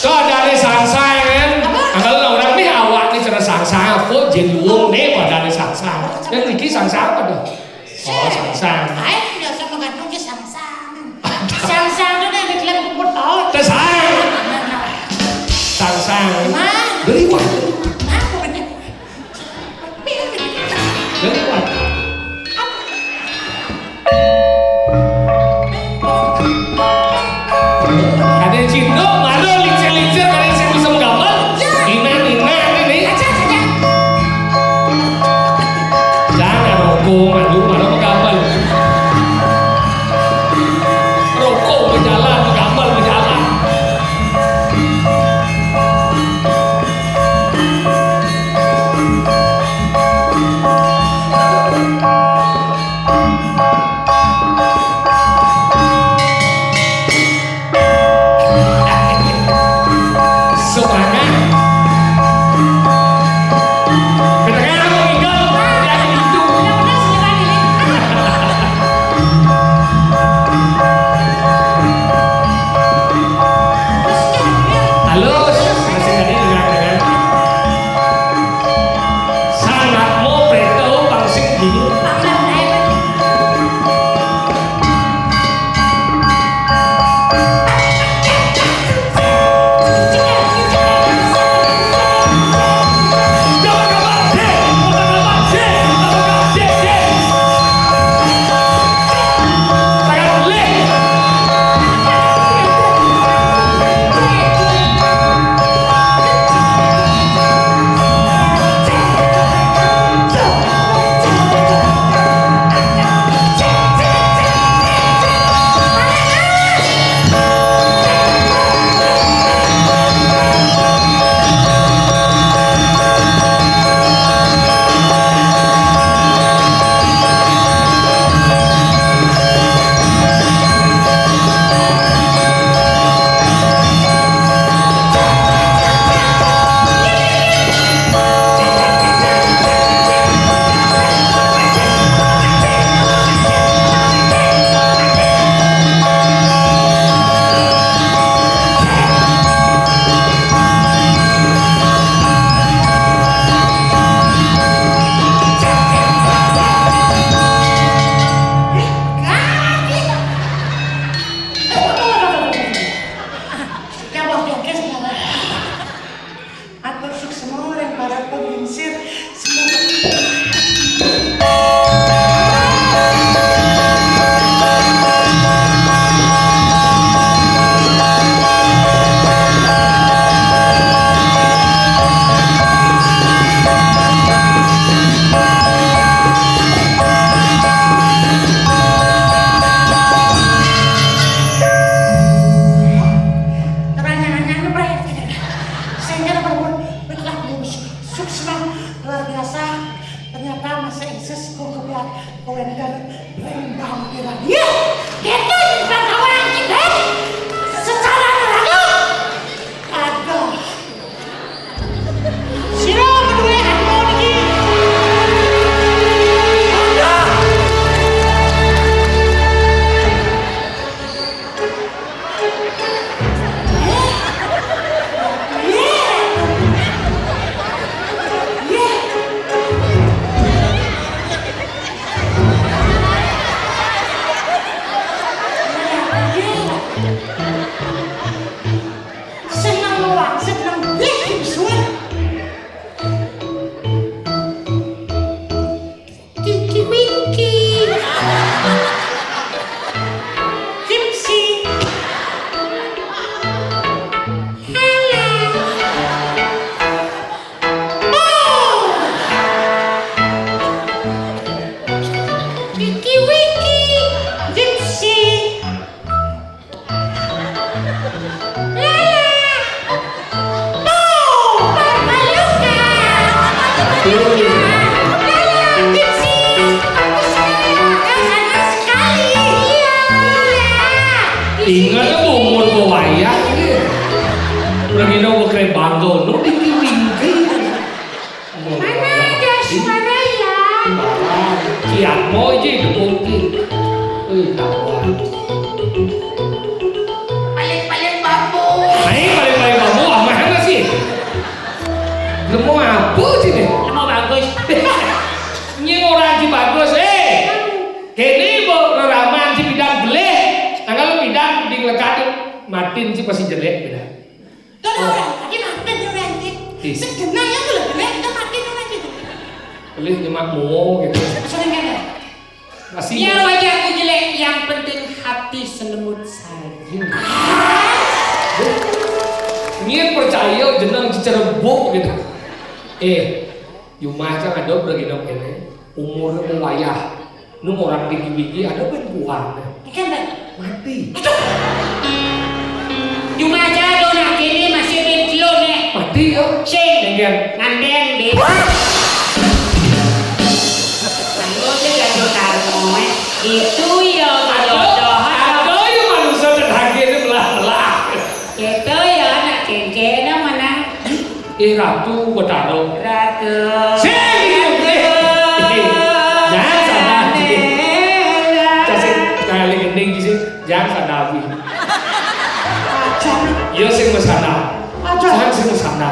Tuh ada nih sangsang, kan? Apa? Anggal orang nih awak nih cara sangsang, apa? Jenuwung nih pada nih sangsang. Dan iki sangsang apa tuh? Oh, sangsang. Ayo, biasa mengandung ke sangsang. Sangsang itu yang diklaim kumpul tahu. Tesang. Sangsang. Mana? Beli wah. Nah, pokoknya. Beli wah. Ada cindok, malu lincir-lincir, ada yang bisa menggambar. Ya. Inang-inang ini. Aja, aja. Jangan rokok, malu, malu menggambar. Kawéntenan rémbang piran. Yeuh, kéto jeung kawan kita. Secara neraka. Aduh. Sira madué anu niki. Aduh. Seneng wangsit nang bih suwun. Tinky Winky. Gipsy. Halo. Oh. Tinky Winky. Gipsy. Lala. Tuh, Papa Luka. Lala, Gipsy. Aku sayang. Enak sekali. Iya. Ingat apa umur ku wayah, ya? Udah gini, aku keren bangga, nu dikiring. Mana ada suara ya? Kiat mau aja dipukin. Wih, kawan. Paling-paling bambu. Aing paling-paling bambu, ah, mana sih? Nemu apa sih nih? Nemu bagus. Ini orang si bagus, eh. Kene bo reraman si bidang geleh. Tanggal bidang di ngelekat matin si pasti jelek beda. Tuh, orang, lagi makan orang ini. Ih. Segenang ya tuh, lebih baik kita makan orang ini. Pelih nyemak mau gitu. Sering kan ya? Masih. Biar wajahku jelek, yang penting hati selembut salju. Nyet percaya jeneng Cicerembuk gitu. Eh, Yumah cang ada bergenok ini. Umurnya mau wayah. Nu orang tinggi-tinggi ada perempuan. Ikan, Bang. Mati. Aduh. Cuma aja lo nak kene masih belum nih. Mati ya. Sing. Enggan. Ngandeng deh. Lalu dia jatuh karmo, eh. Itu ya jodoh. Ada ya manusia dan hakim ini belah-belah. Gitu ya, nak kengke, nak menang. Eh, Ratu Betara. Ratu. Sing, gitu, gitu. Eh, eh. Jangan salah, gitu. Kasih kali gending, gitu. Jangan salah, gitu. Iya, sing mesana. Jangan sing mesana.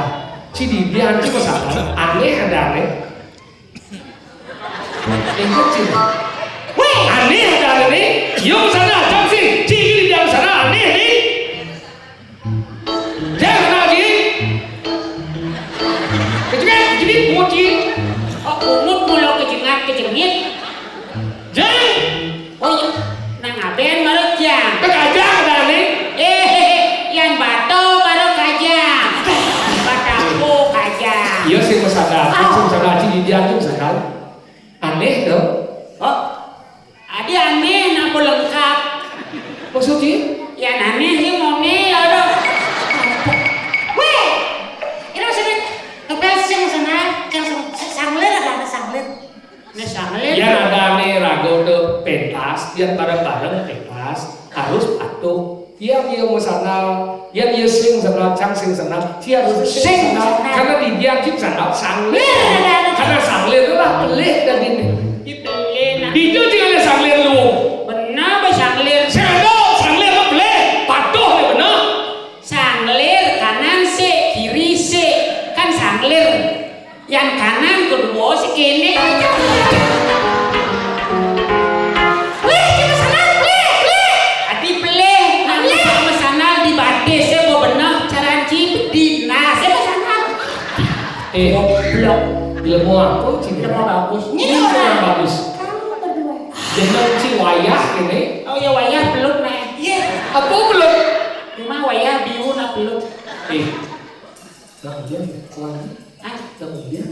Si Didian sing mesana. Aneh ada aneh. Ingat sih. Weh, aneh ada aneh nih. Iya, mesana, jam sih. Si Didian sana aneh nih. Jangan lagi. Kejengat, kejenit, bungut, ji. Oh, bungut mula kejengat, kejengit. Jang. Oh iya, nang aben marut jang. Ke kajang dah nih. Eh, yan bato baru kajang. Bataku kajang. Iya sih, Mas Adam. Sih, Mas Adam, Aji Didian tuh, Mas Adam. Aneh dong. Oh, adi aneh, napa lengkap? Maksudnya? Ya aneh sih, mone, ya udah. Weh, ini maksudnya, kepel sih, Mas Adam. Kan sang-, sanglir ada, ada sanglir. Ini sanglir. Yan ada nih rago tuh pentas, yan bareng-bareng pentas, harus patuh. Iya, iya, mau sandal. Iya, iya, sing sandal, cang sing sandal. Iya, harus sing sandal. Karena di dia cip sandal, sanglir. Iya, ada, ada. Karena sanglir itu lah pelih dan ini. Di pelih, nah. Di itu tinggal ada sanglir lu. Benar, Bang, sanglir. Sandal, sanglir lu pelih. Patuh nih, benar. Sanglir kanan sih, kiri sih. Kan sanglir. Yang kanan kedua si kene. Lih, kita sana, lih, lih. Adi pelih, nang sama sana di batis, saya mau benar cara cip dinas, saya mau sana. Eh, goblok. Ilmu apa, Cik? Ilmu bagus. Ini orang bagus. Kamu berdua. Jeneng si wayah ini. Oh ya, wayah belut, Nek. Iya. Apa belut? Cuma wayah biu nak belut. Eh, Nah, ujian, uang. Ah, nah, ujian.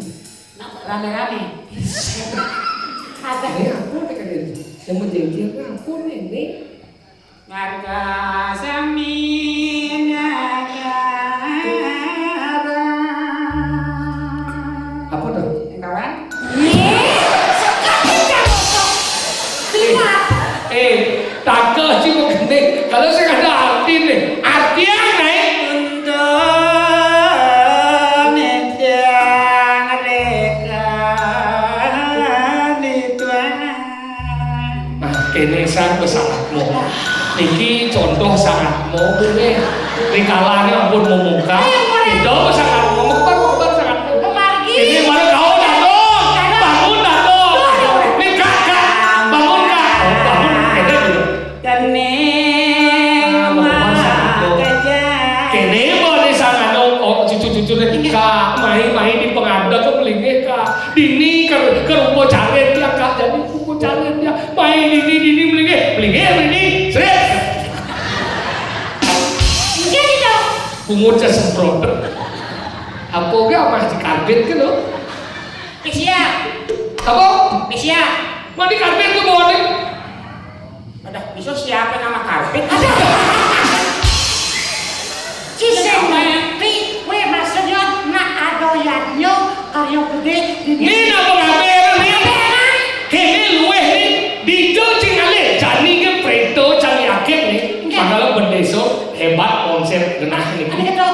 Nah, rame-rame. Ada. Ini apa nih kalian? Yang menjengkelkan apa nih, ini? Warga sami negara. Apa tuh? Kawan? Nih, suka tidak? Kéné san pesangatmu. Niki contoh sangatmu, nggih. Rikalané ampun memuka. Ayo, mulai. Itu pesangatmu, mekebat, mekebat sangatmu. Pemargi. Ini mana kau, Datuk? Datuk. Bangun, Datuk. Aduh. Ini, Kak, Kak. Bangun, Kak. Oh, bangun. Ini dulu. Kéné. Nah, mekebat sangatmu. Kéné, mana sangatmu? Oh, cucu-cucu, Kak, mai, mai di pengadeg, kemelinggih, Kak. Dini, ker-, kerupa carit ya, Kak. Jadi, kerupa carit ya. Main dini, dini, melinggih, melinggih, melinggih, srét. Enggak gitu. Pungut saya semprot. Apa ge amah di karbit ke lo? Nih siap. Apa? Nih siap. Mandi karbit ke bawah nih? Ada bisa siapa nama karbit? Ada. Cisén mati, wé maksudnya nak ada yadnya karya gedé di. Ni nak pengabéran ni. Pengabéran. Kéné luwih ni, dija cing alih, jani ke préta cang yakin ni. Enggak. Padahal bendésa hébat konsép genah ni. Ada kata.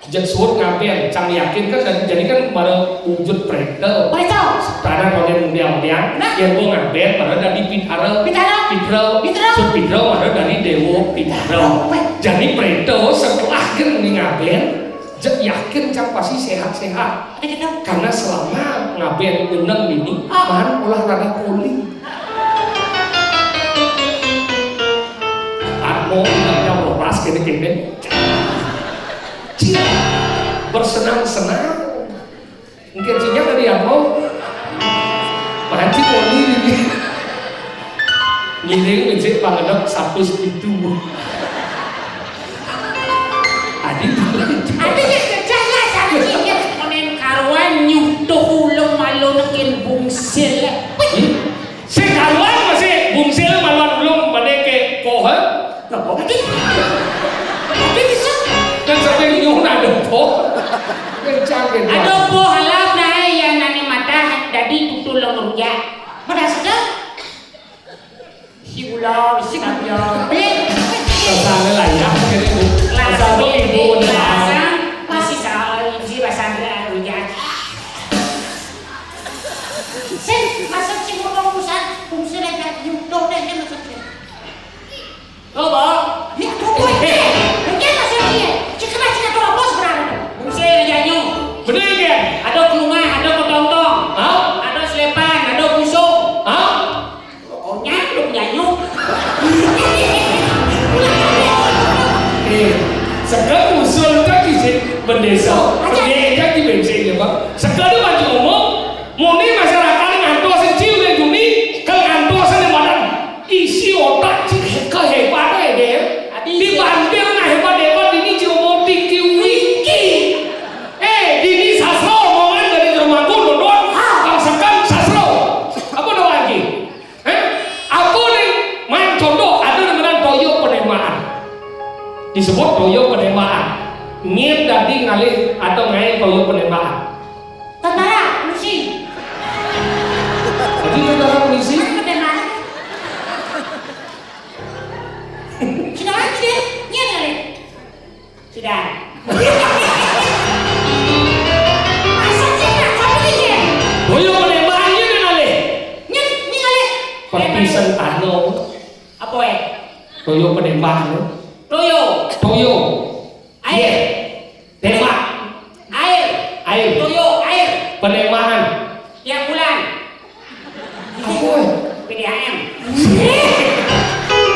Jek suud ngabén, cang yakin kan, dan jadi kan mara wujud préta. Préta. Tanah kondén mudiang-mudiang, nah. Yén bo ngabén, mara dadi pitara. Pitara. Pitra. Pitra. Suud pitra, mara dadi déwa pitara. Oh, baik. Jani préta setelah gén ni ngabén, jek yakin cang pasti séhat-séhat. Ada kata. Karena selama ngabén ngeneng ini, ah. Maan olahraga poli. Atmo, nang jam rolas kéné-kéné. Cih, bersenang-senang. Mungkin sinyal tadi apa? Mancing poli ini. Ngiring micik pangenep satus pitu. Adi. Ada yang jelas ada sih. Konen karuan nyutuh ulung malu nekin bungsil. Wih. Hmm? Sing karuan masih bungsil maluan ulung pada ke poha. Napa? Adi. Adi bisa. Kan sampai nyuhun ada poh. Kencang, kencang. Ada poh halap naik ya nani mata dadi tutulung rujak. Pada sedang. Si ular, si ular. Rasanya layak, jadi bu. Rasanya ibu, kelas, masih salah, si rasanya rujak. Sing, maksud si ngomong pusat, fungsi lagi nyutuh deh, dia maksudnya. Lo, Bo? Ya, lo, Bo, ya. Mungkin maksudnya, si kena si atau apa sebenarnya? Fungsi lagi nyu. Bener, kan? Ada ke rumah, ada ke tongtong. Hah? Ada selepan, ada busung. Hah? Pokoknya lu punya nyu. Eh, sekarang usul kan di bendésa. Aja. Dia kan di bensin ya, Bang. Sekarang maju umum, muni masyarakat ngantos sing ciu dan juni, ke ngantos sing badan. Isi otak cik kehebatan ya, dia. Adi. Dibantil nah hebat-hebat ini cuma tinggi wiki. Eh, dini sastra omongan dari Dermagu, Dodon, bangsakan sastra. Apa dong lagi? Eh? Apa nih? Main contoh, ada namanya toyo penembakan. Disebut toyo penembakan. Nyén dadi ngalih atau ngaé toyo penembakan. Tentara, polisi. Jadi tentara polisi? Kan penembakan. Sudah lagi deh, nyén ngalih. Sudah. Masa sih, Kak? Kamu nih, ya? Toyo penembakan nyén ngalih. Nyén, nyén ngalih. Pertisan tano. Apa, eh? Toyo penembakan. Toyo. Toyo. Air. Tembak. Air. Air. Toyo, air. Penembakan. Tiap bulan. Apa? P D A M.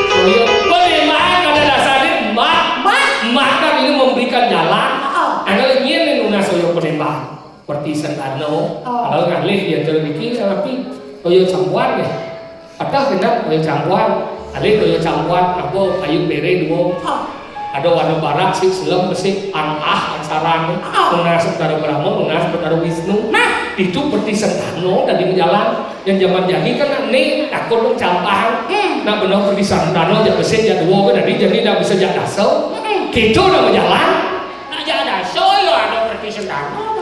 Toyo penembakan pada dasarnya mak. Mak. Mak kan ini memberikan jalan. Oh. Ada lagi yang nunas toyo penembakan. Seperti sentano. Oh. Kalau ngalih ya terus bikin tapi toyo campuran ya. Ada genap toyo campuran. Alih toyo campuran, apa kayu bere dua. Oh. Ada warna barak sih selem besi an ah asaran nih. Oh. Nunas Betara Brahma, nunas Betara Wisnu. Nah. Itu seperti sentano tadi berjalan. Yang zaman jani kan nih takut dong campang. Hmm. Nah benar seperti sentano jak besi jak dua kan tadi jadi dah bisa jak daso. Hmm. Kita udah berjalan. Nah, jadi ada soyo ada pergi sentano.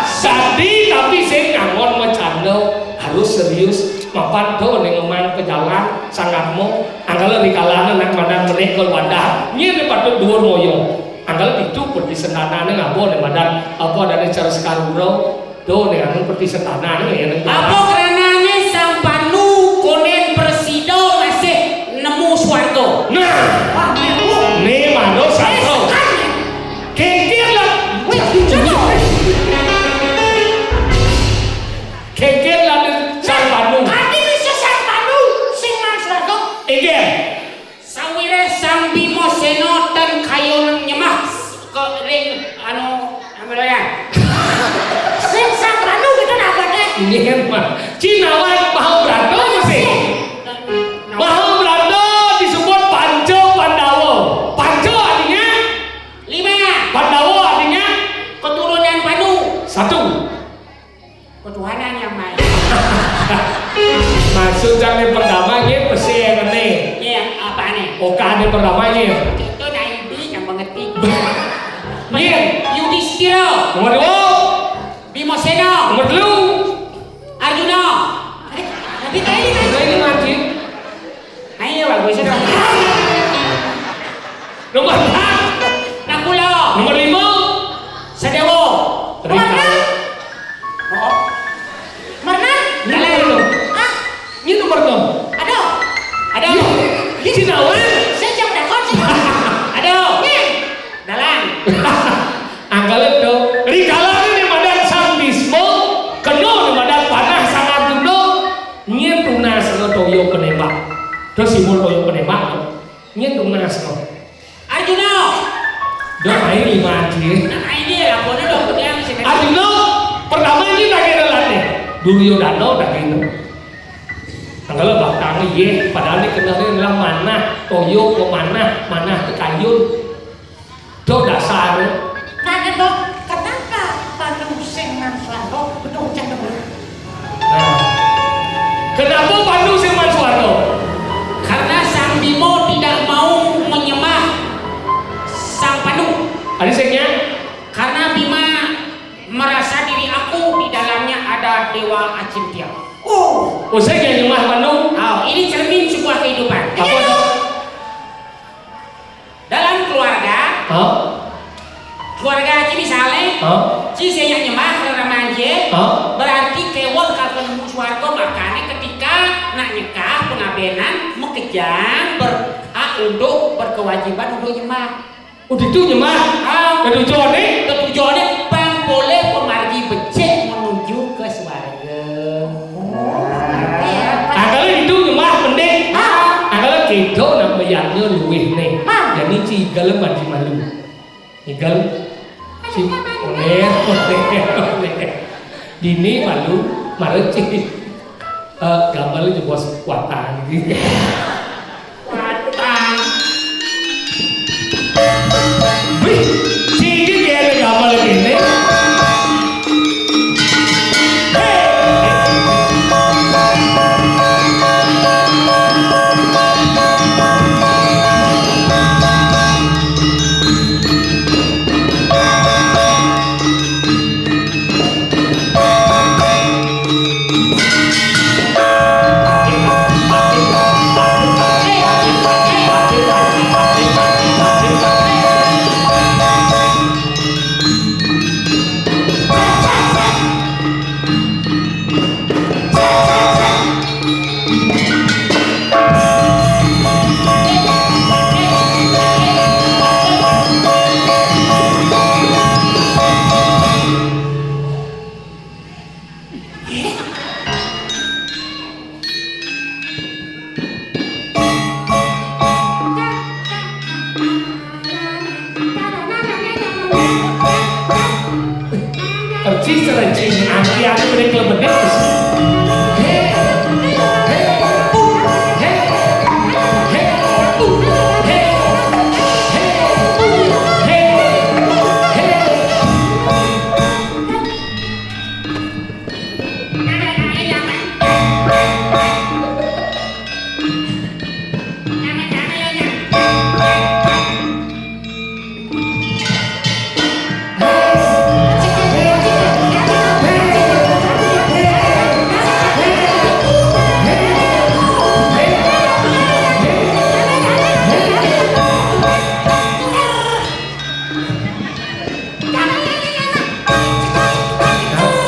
Sadi tapi sing ngangon macanda harus serius. Mapan to ning ngemang pejalan sangatmu. Angkala di kalana nak mandang menik kul wadah. Nyir patut duur moyo. Angkala ditu peti sentanane ngabo ning madan apa adane cara sekarura. To ning anu peti sentanane ya ning. Apa karanane sampanu konen prasida mas Oka ane pertama, nyi. Itu nah ini yang mengerti. Nyi. Yudhistira. Nomor dua. Bimasena. Nomor telu. Arjuna. Tapi tadi kan. Nah, ini mati. Nah, iya, bagus, sudah. Nomor empat. Nakula. Nomor lima. Sadewa. Nomor enam. Oh. Nomor enam. Ini nomor enam. Hah? Ini nomor enam. Aduh. Aduh. Ini Cinawan. Saya jam dakon sih. Aduh. Nih. Dalang. Angkala to. Rikala ne madan Sang Bisma, kena ne madan panah Sang Arjuna, nyen tunas ne toya penembak. To simbol toya penembak to. Nyen tunas ne. Arjuna. Dah main lima aja. Nah, ini laporan dong, yang sini. Arjuna, pertama ini tak kira latih. Duryodana tak kira. Angkala batang ye, padahal ne kena ne adalah manah, toya ke manah, manah ke kayun. To dasar. Nah, kenapa, kenapa Pandu sing Manswara betul cendem? Nah. Kenapa Pandu sing Manswara? Karena Sang Bima tidak mau menyembah Sang Pandu. Ada singnya? Karena Bima merasa diri aku di dalamnya ada Dewa Acintya. Oh. Oh, saya nyembah Pandu. Oh, ini cermin sebuah kehidupan. Apa? Iya. Dalam keluarga, hah? Keluarga ci misalnya, hah? Ci sing nyembah rerama ci, hah? Berarti keweh karo nemu swarga, makanya ketika nak nyekah pengabenan, makejang berhak untuk berkewajiban untuk nyembah. Oh, ditu nyembah. Ah. Ketujone? Ketujone bang boleh pemargi becik menuju ke swarga. Angkala itu nyembah mending. Ah. Angkala kita nak bayarnya luwih nih. Ah. Jadi ci igel manci malu. Igel. Ci oner, oner, oner. Dini malu, marut ci. Eh, gambar lu bos kuatan gitu. Kuatan. Wih, sini dia ada gambar gini. Persis rencing aki-aki mending kelebedek. Hei, hei, uh, hei, hei, uh, hei, hei, uh, hei, hei.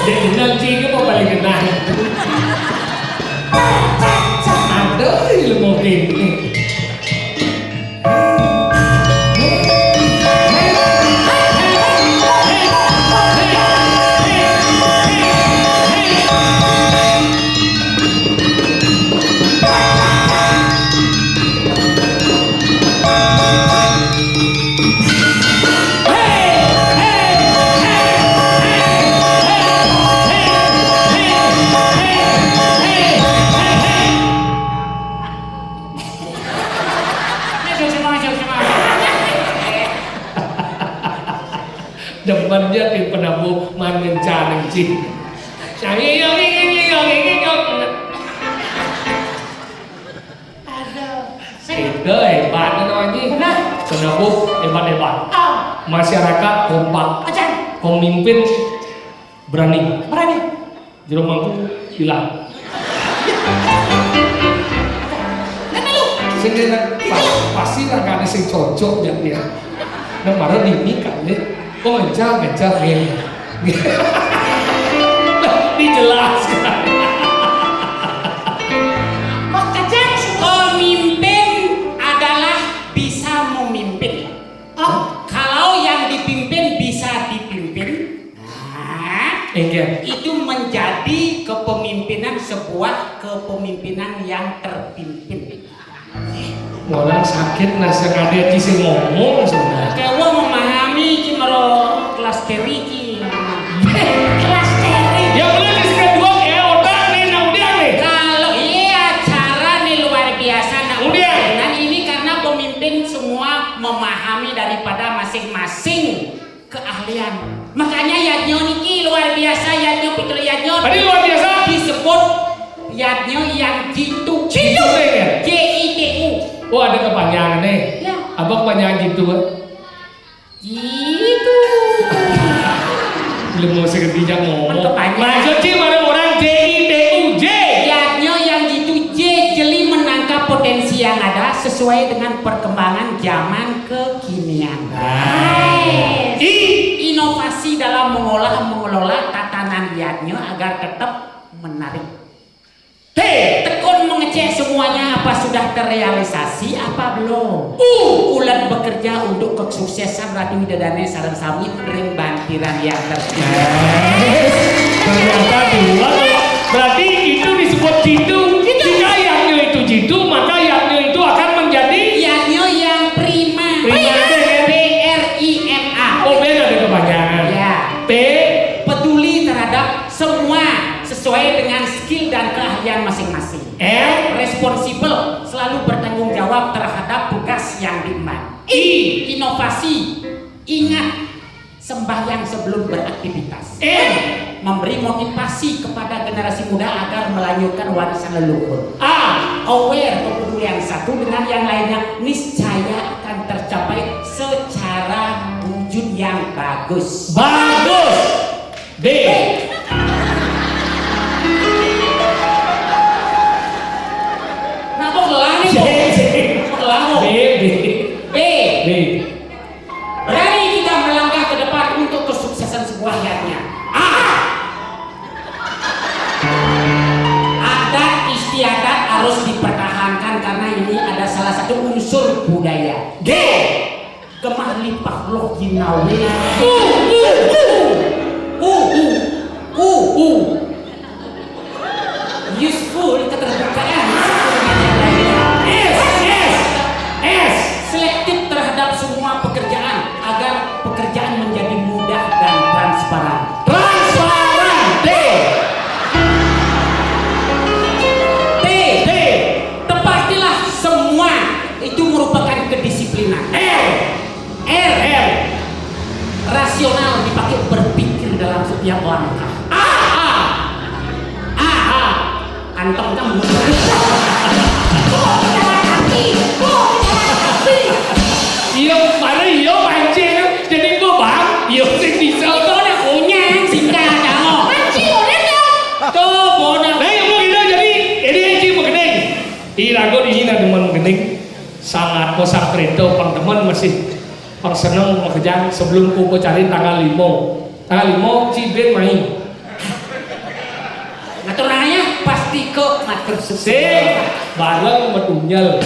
Dek kenal cik ke apa paling kenal? Ada ilmu gini. Demen dia di penabuh mangencan cing. Sangi yang ini yang ini yang. Aduh. Itu hebat. Ada nama ini? Benar. Pendapuk hebat-hebat. Ah. Masyarakat kompak. Ajan. Pemimpin berani. Berani. Jero mangku hilang. Nah, nah, lu. Sing dia nang, pa-, pasti ragané sing cocok ya dia. Nang marah dini kan deh. Oh, enggak, enggak, ya. Dijelaskan. Mas Cecep, pemimpin adalah bisa memimpin. Oh. Kalau yang dipimpin bisa dipimpin, nah, enggak, itu menjadi kepemimpinan, sebuah kepemimpinan yang terpimpin. Orang sakit nasa ada di sing ngomong sebenarnya. Kayak gua memahami cuma kelas teriki. Kelas teriki. Ya, bener, di sini dua ya, otak nih, nah, udah nih. Kalau iya, cara nih luar biasa, nah, udah. Dan ini karena pemimpin semua memahami daripada masing-masing keahlian. Makanya yadnya niki luar biasa, yadnya, Pitulu Yadnya. Tadi luar biasa. Disebut yadnya yang jitu. Jitu, ya? J I T U. Oh, ada kepanjangan nih. Ya. Apa kepanjangan jitu, eh? Jitu. Belum mau seketika ngomong. Kepanjangan. Maksud sih, mana orang J I T U, J. Yadnya yang jitu, J, jeli menangkap potensi yang ada sesuai dengan perkembangan zaman kekinian. Nah. Nice. I. Inovasi dalam mengolah, mengelola tatanan yadnya agar tetap menarik. T. Tekun mengecek semuanya apa sudah terrealisasi apa belum. U. Ulat bekerja untuk kesuksesan Ratu Widadane sareng sami ring bantiran yang tertinggi. Nice. Ternyata dua. Berarti itu disebut jitu. Jitu. Jika yadnya itu jitu, maka yadnya itu akan menjadi yadnya yang prima. Prima itu, kan? P R I M A. Oh, beda ada kepanjangan. Ya. P. Peduli terhadap semua sesuai dengan skill dan keahlian masing-masing. R. Responsible, selalu bertanggung jawab terhadap tugas yang diemban. I. Inovasi, ingat, sembahyang sebelum beraktivitas. M. Memberi motivasi kepada generasi muda agar melanjutkan warisan leluhur. A. Aware, kepedulian satu dengan yang lainnya niscaya akan tercapai secara wujud yang bagus. Bagus. D. Kenapa kelani kok? Kenapa kelani? B, B. B. B. Berani kita melangkah ke depan untuk kesuksesan sebuah yadnya. A. Adat istiadat harus dipertahankan karena ini ada salah satu unsur budaya. G. Gemah lipah loh ginawe. U, u, u. U, u, u, u. Useful, keterbukaan. S, S, S. Selektif terhadap semua pekerjaan agar pekerjaan menjadi mudah dan transparan. Transparan. T. T. T. Tepatilah semua itu merupakan kedisiplinan. R. R. R. Rasional dipakai berpikir dalam setiap langkah. A, A. A, A. Anteng kamu. Iya, mana iya mancing? Jadi gua, Bang, iya sing bisa. Itu udah kunyang, singkat, kamu. Mancing, udah dong. Tuh, bodoh. Nah, yang mau kita jadi, jadi anjing mau gede. Ih, ragu di sini ada mau gede. Sangat, oh, sangat rindu, pang temen masih, pang seneng makejang sebelum ku cari tanggal lima. Tanggal lima, Cibin main. Ngatur nanya, pasti kok ngatur sukses. Sing, bareng metunyel.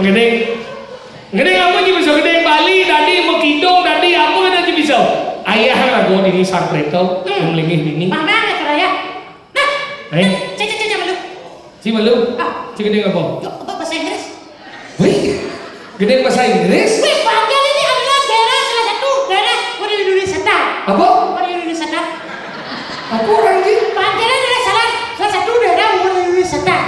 Mengenai Gede apa ji bisa, gede Bali tadi, mau kidung tadi, apa kata ji bisa? Ayah lah gua dini sarpreto, hmm, yang melingih dini. Mana ya, Suraya? Nah, eh? Cek, cek, cek, cek, malu. Si malu? Ah. Si gede apa? Yo, apa bahasa Inggris? Wih, gede bahasa Inggris? Wih, Banjar ini adalah daerah, salah satu daerah pariwisata. Apa? Pariwisata. Apa orang ji? Banjar adalah salah, salah satu daerah pariwisata.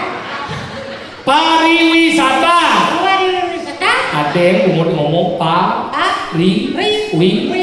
Pariwisata. Pariwisata. Ada yang umur ngomong pa, ah, ri, ri, wi, wi,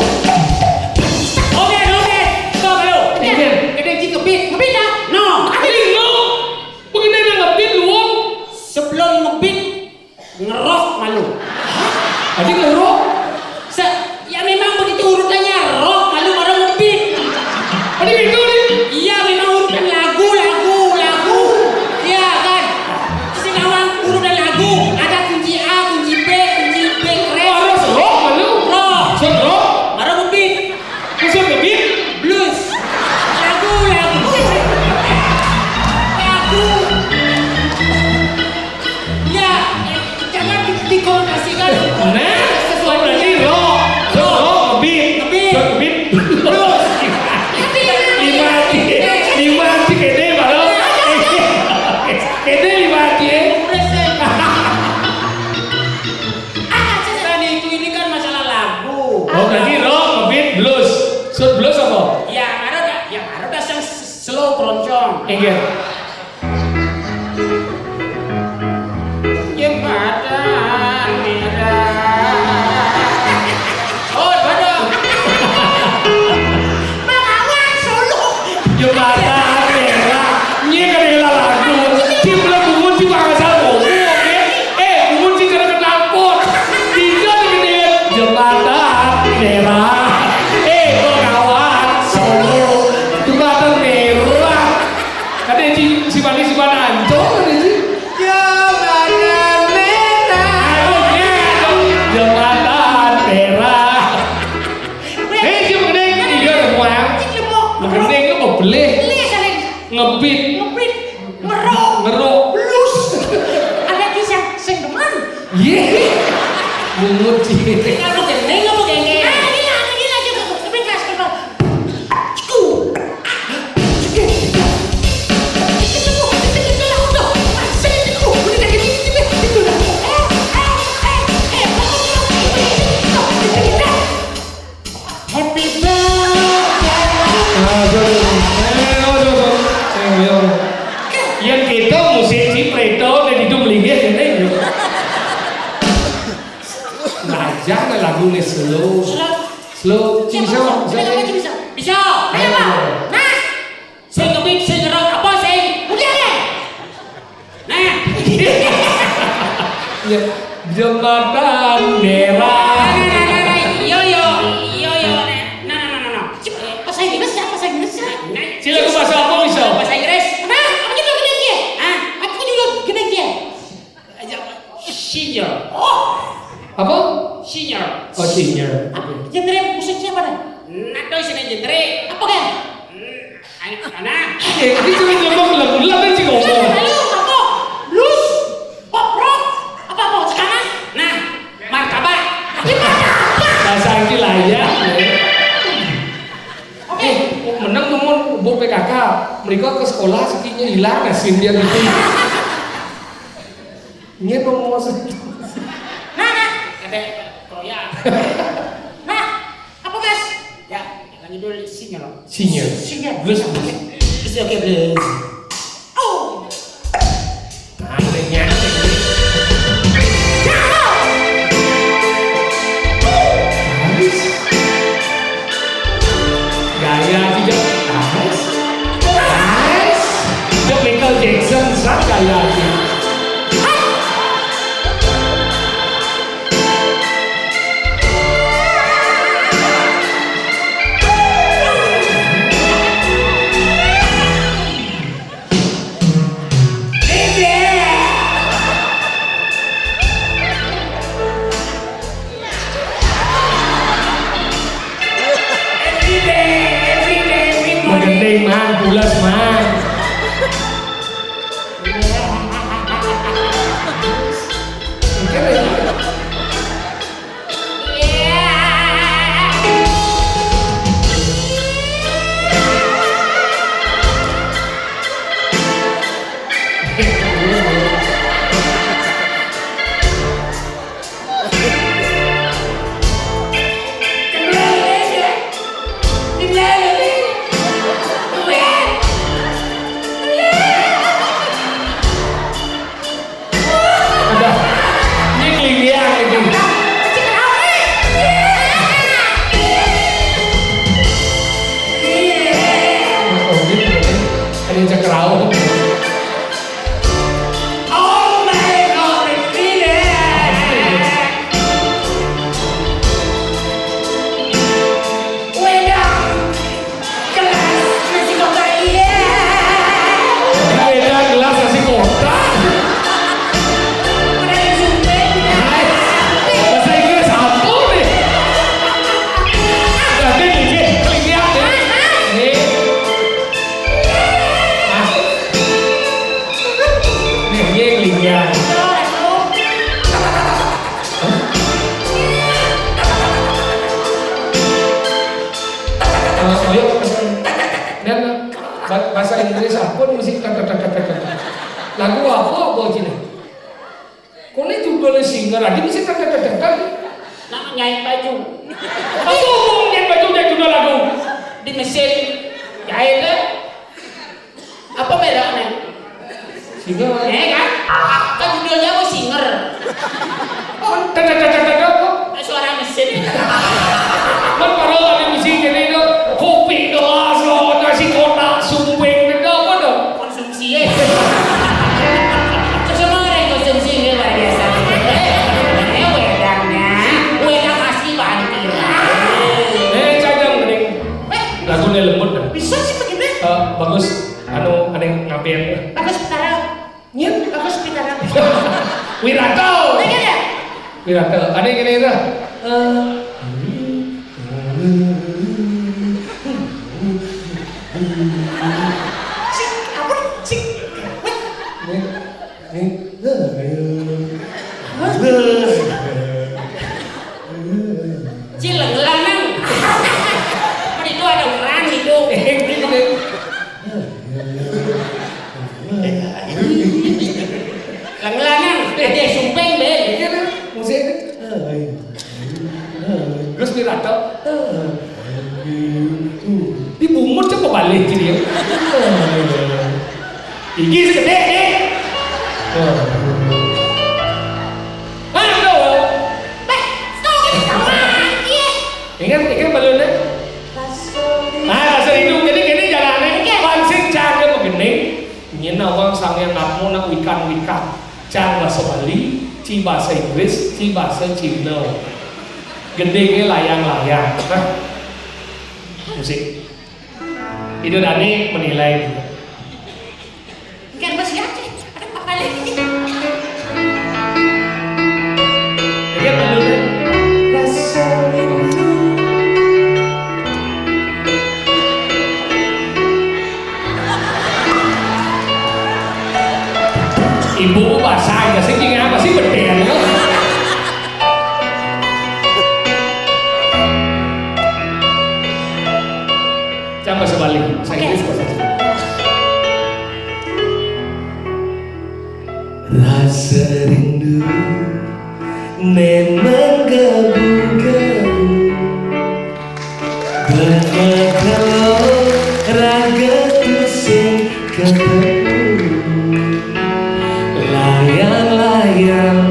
Oke, oke. Stop dulu. Nggih. Gedé cing ngebit. Ngebit, ah? No. Apa ini no? Pengendara ngebit, lu, Wong? Sebelum ngebit, ngeroh malu. Tadi ngeroh? Se-, ya memang begitu urutannya, roh malu baru ngebit. Tadi itu nih. Iya, memang urutan lagu, lagu, lagu. Iya kan? Sing awang urutan lagu, ada kunci A, kunci B, kunci B keren. Oh, harus roh malu. Roh. Set roh. Baru ngebit. Set ngebit. Blues. Lagu, lagu. Lagu. Ya, eh, jangan di-, dikonotasikan. Nah, sesuatu berarti yang roh. Roh. Roh, ngebit. Ngebit. Ngebit. Terus. Lima hati. Lima hati kéné, Bang. Kéné lima hati, eh. Terus, eh. Ah, cerita itu, ini kan masalah lagu. Oh, berarti roh, ngebit, blues. Set blues apa? Ya, ada dah, ya, ada dah yang slow keroncong. Inggih. Jembatan merah. Oh, waduh. Bang Awan solo. Jembatan merah. Nyé kan lagu. Cip lagu, cip bahasa lagu. Oke. Eh, bungut sing kena knalpot. Tiga dikit jembatan merah. Eh, kok kawan solo. Jembatan merah. Kadé si, si manis si mana ancol kadé si. Jembatan merah. Aduh, ya, aduh. Jembatan merah. Eh, si Gending, iya, Bang. Gending lu mau beli. Beli, Salin. Ngebit. Ngebit. Ngerok. Ngerok. Blues. Ada kisah sing demen. Iya. Bungut sih. Kamu Gending apa Gengge? Ah, gila, gila, gila. Tapi keras, keras. Cekuk. Happy birthday. Ah, sorry. Eh, oh, sorry, sorry. Eh, iya. Yén kita musik cipreto, nek itu melinggih, ngene, yo. Nah, jangan lagu nih slow. Slow. Slow, bisa, bisa. Bisa. Ayo, Pak. Nah. Sing ngebit, sing ngerok, apa sing? Udah deh. Nah. Ya, jembatan merah. Nah, nah, nah, nah, nah. Yo, yo, yo, yo. Nah, nah, nah, nah, nah. Cep, eh, bahasa Inggris ya, bahasa Inggris ya. Nah, sila ku bahasa apa bisa? Bahasa Inggris. Nah, apa kita gede dia? Hah? Apa kita juga gede dia? Aja, senior. Oh. Apa? Senior. Oh, senior. Apa? Genre musik siapa nih? Nah, tuh sini genre. Apa kan? Hmm, ayo, mana? Eh, ini cuma ngomong lagu, lagu sih ngomong. Halo, apa? Blues? Pop rock? Apa, apa? Sekarang? Nah, martabak. Ini martabak. Bahasa Inggris lah ya. Oke. Eh, menang nomor bu P K K. Mereka ke sekolah sekinya hilang, kasihan dia gitu. Nyet mau ngomong sedikit. Nah, nah. Ada kroya. Nah, apa, Mas? Ya, yang judul Sinyal. Sinyal. Sinyal. Blues, blues. Blues, oke, blues. Oh. Anehnya. Cakep. Bagus. Gaya juga. Nice. Nice. Udah Michael Jackson, sang gaya aja. Every day, every day, every morning. Menggending, man, pules, man. Mungkin ya. Linya. Eh, oh iya, dan ba-, bahasa Inggris apa mesti tak, tak, tak, tak, tak. Lagu apa, apa cina? Kone judulnya singer, adi mesti tak, tak, tak, tak, tak. Nak nyait baju. Apa hubungannya baju dan judul lagu? Di mesin jahit, eh? Apa bedanya? Singer. Eh, kan? Kan judulnya apa? Singer. Oh, tak, tak, tak, tak, tak, apa? Suara mesin. Kan padahal ada mesin jadi itu kopi gelas, loh, nasi kotak, sumping, itu apa tuh? Konsumsi, eh. Semua orang konsumsi ini luar biasa. Eh, ini wedangnya, wedang asli Bantiran. Eh, cajang mending. Eh, lagunya lembut dah. Bisa sih begini. Eh, bagus. Anu, ada yang ngapain? Bagus sekarang. Nyet, aku speaker. Wiranto. Lagi ada? Wiranto. Ada yang kira-kira? Eh. Sik, apa? Sik. Nih, nih. Cileng lanang. Kan itu ada orang itu. Lang lanang, ada sumpeng, Ben. Iya, kan? Musik itu. Terus dia rata. Di bungut coba balik jadi ya. Iki segede, deh. Aduh. Beh, stop, stop, iya. Ingat, ingat balonnya? Nah, rasa rindu. Jadi, ini jalannya. Oke. Pancing cara begening. Nyen awang sang yang ngaku nak wikan-wikan. Cang bahasa Bali, ci bahasa Inggris, ci bahasa Cina. Gedenya layang-layang. Nah, musik. Itu Dani menilai. Enggak, masih aja. Ada apa lagi? Dia belum. Ibu bahasa aja sih, ini apa sih bedanya? Coba sebalik, saya Oke. Inggris bahasa Cina. Rasa rindu nan menggebu-gebu, bener kalo raga tu sing ketemu. Layang-layang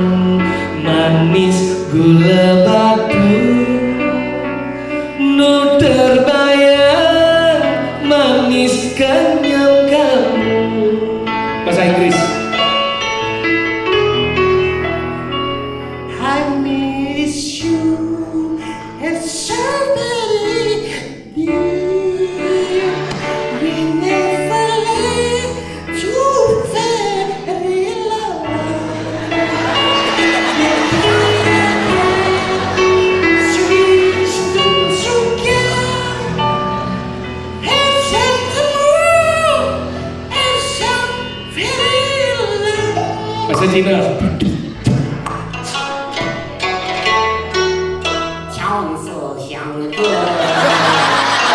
manis gula batu, nu terbayang manis kenyang kamu. Bahasa Inggris. I miss you. It's so very deep. We never live to very long. Bahasa Cina. 唱首相歌，我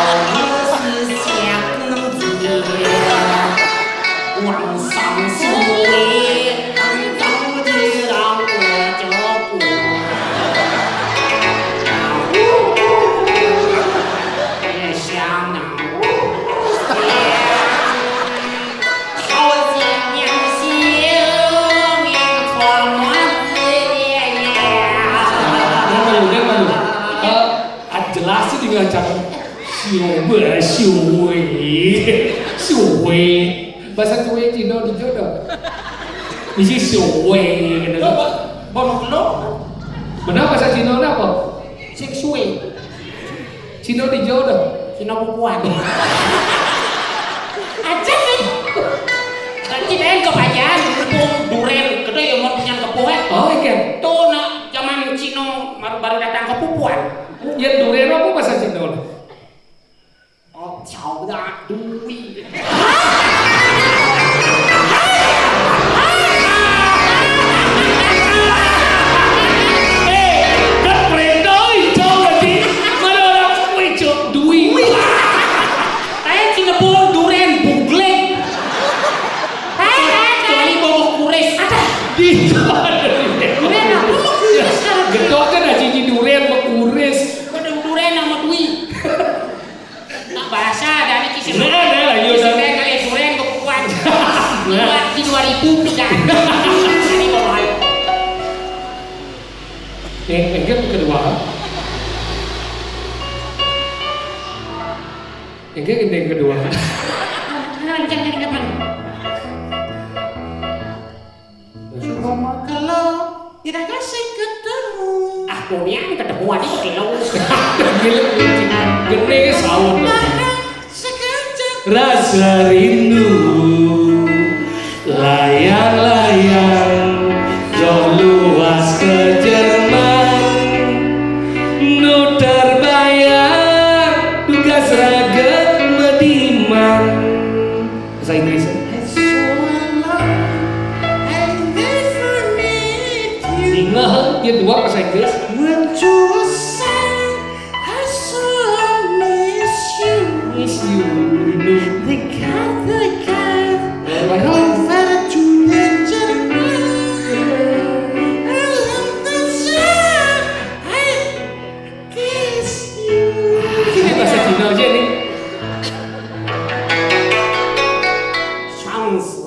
是相公子，皇上是你，当地让我就不。也想那我是 Jangan malu, jangan malu. Eh, ah, jelas sih dengan cara siwe, siwe, siwe. Bahasa cuwe Cina di jodoh. Misi siwe, gitu. Coba, baru belum. Benar bahasa Cina apa? Sing suwe. Cina di jodoh. Cina pupuan. Aja kan? Berarti ben kebagian mumpung duren gede ya mau punya kepuh, eh. Oh, iya. Tuh, nak zaman Cina baru, baru datang ke pupuan. Ya, duren apa bahasa Cina? Oh, cau dah, dui. Gitu. Duren apa? Lu mau kuris sekarang? Gedok kan ada cici duren, mau kuris. Udah duren sama dui. Nah, bahasa dari cici. Nah, nah, lah, iya, cici duren kali ya, duren kekuatan. Nah. Buat di dua ribu tidak ada. Ini mau main. Yang, yang kedua. Yang kedua. Nah, jangan, jangan. Cuma kalau tidak kasih ketemu. Ah, dunia ini ketemu aja pakai lo. Gila, gila. Gede saun. Rasa rindu layang-layang jauh luas ke Jerman. Nu terbayang tugas raga mediman. Bahasa Inggris ya? Ingat, dia dua bahasa Inggris. What you say? I so miss you. Miss you. Dekat-dekat. Over to the German. I love the sun. I kiss you. Ini bahasa Cina aja nih. Chance.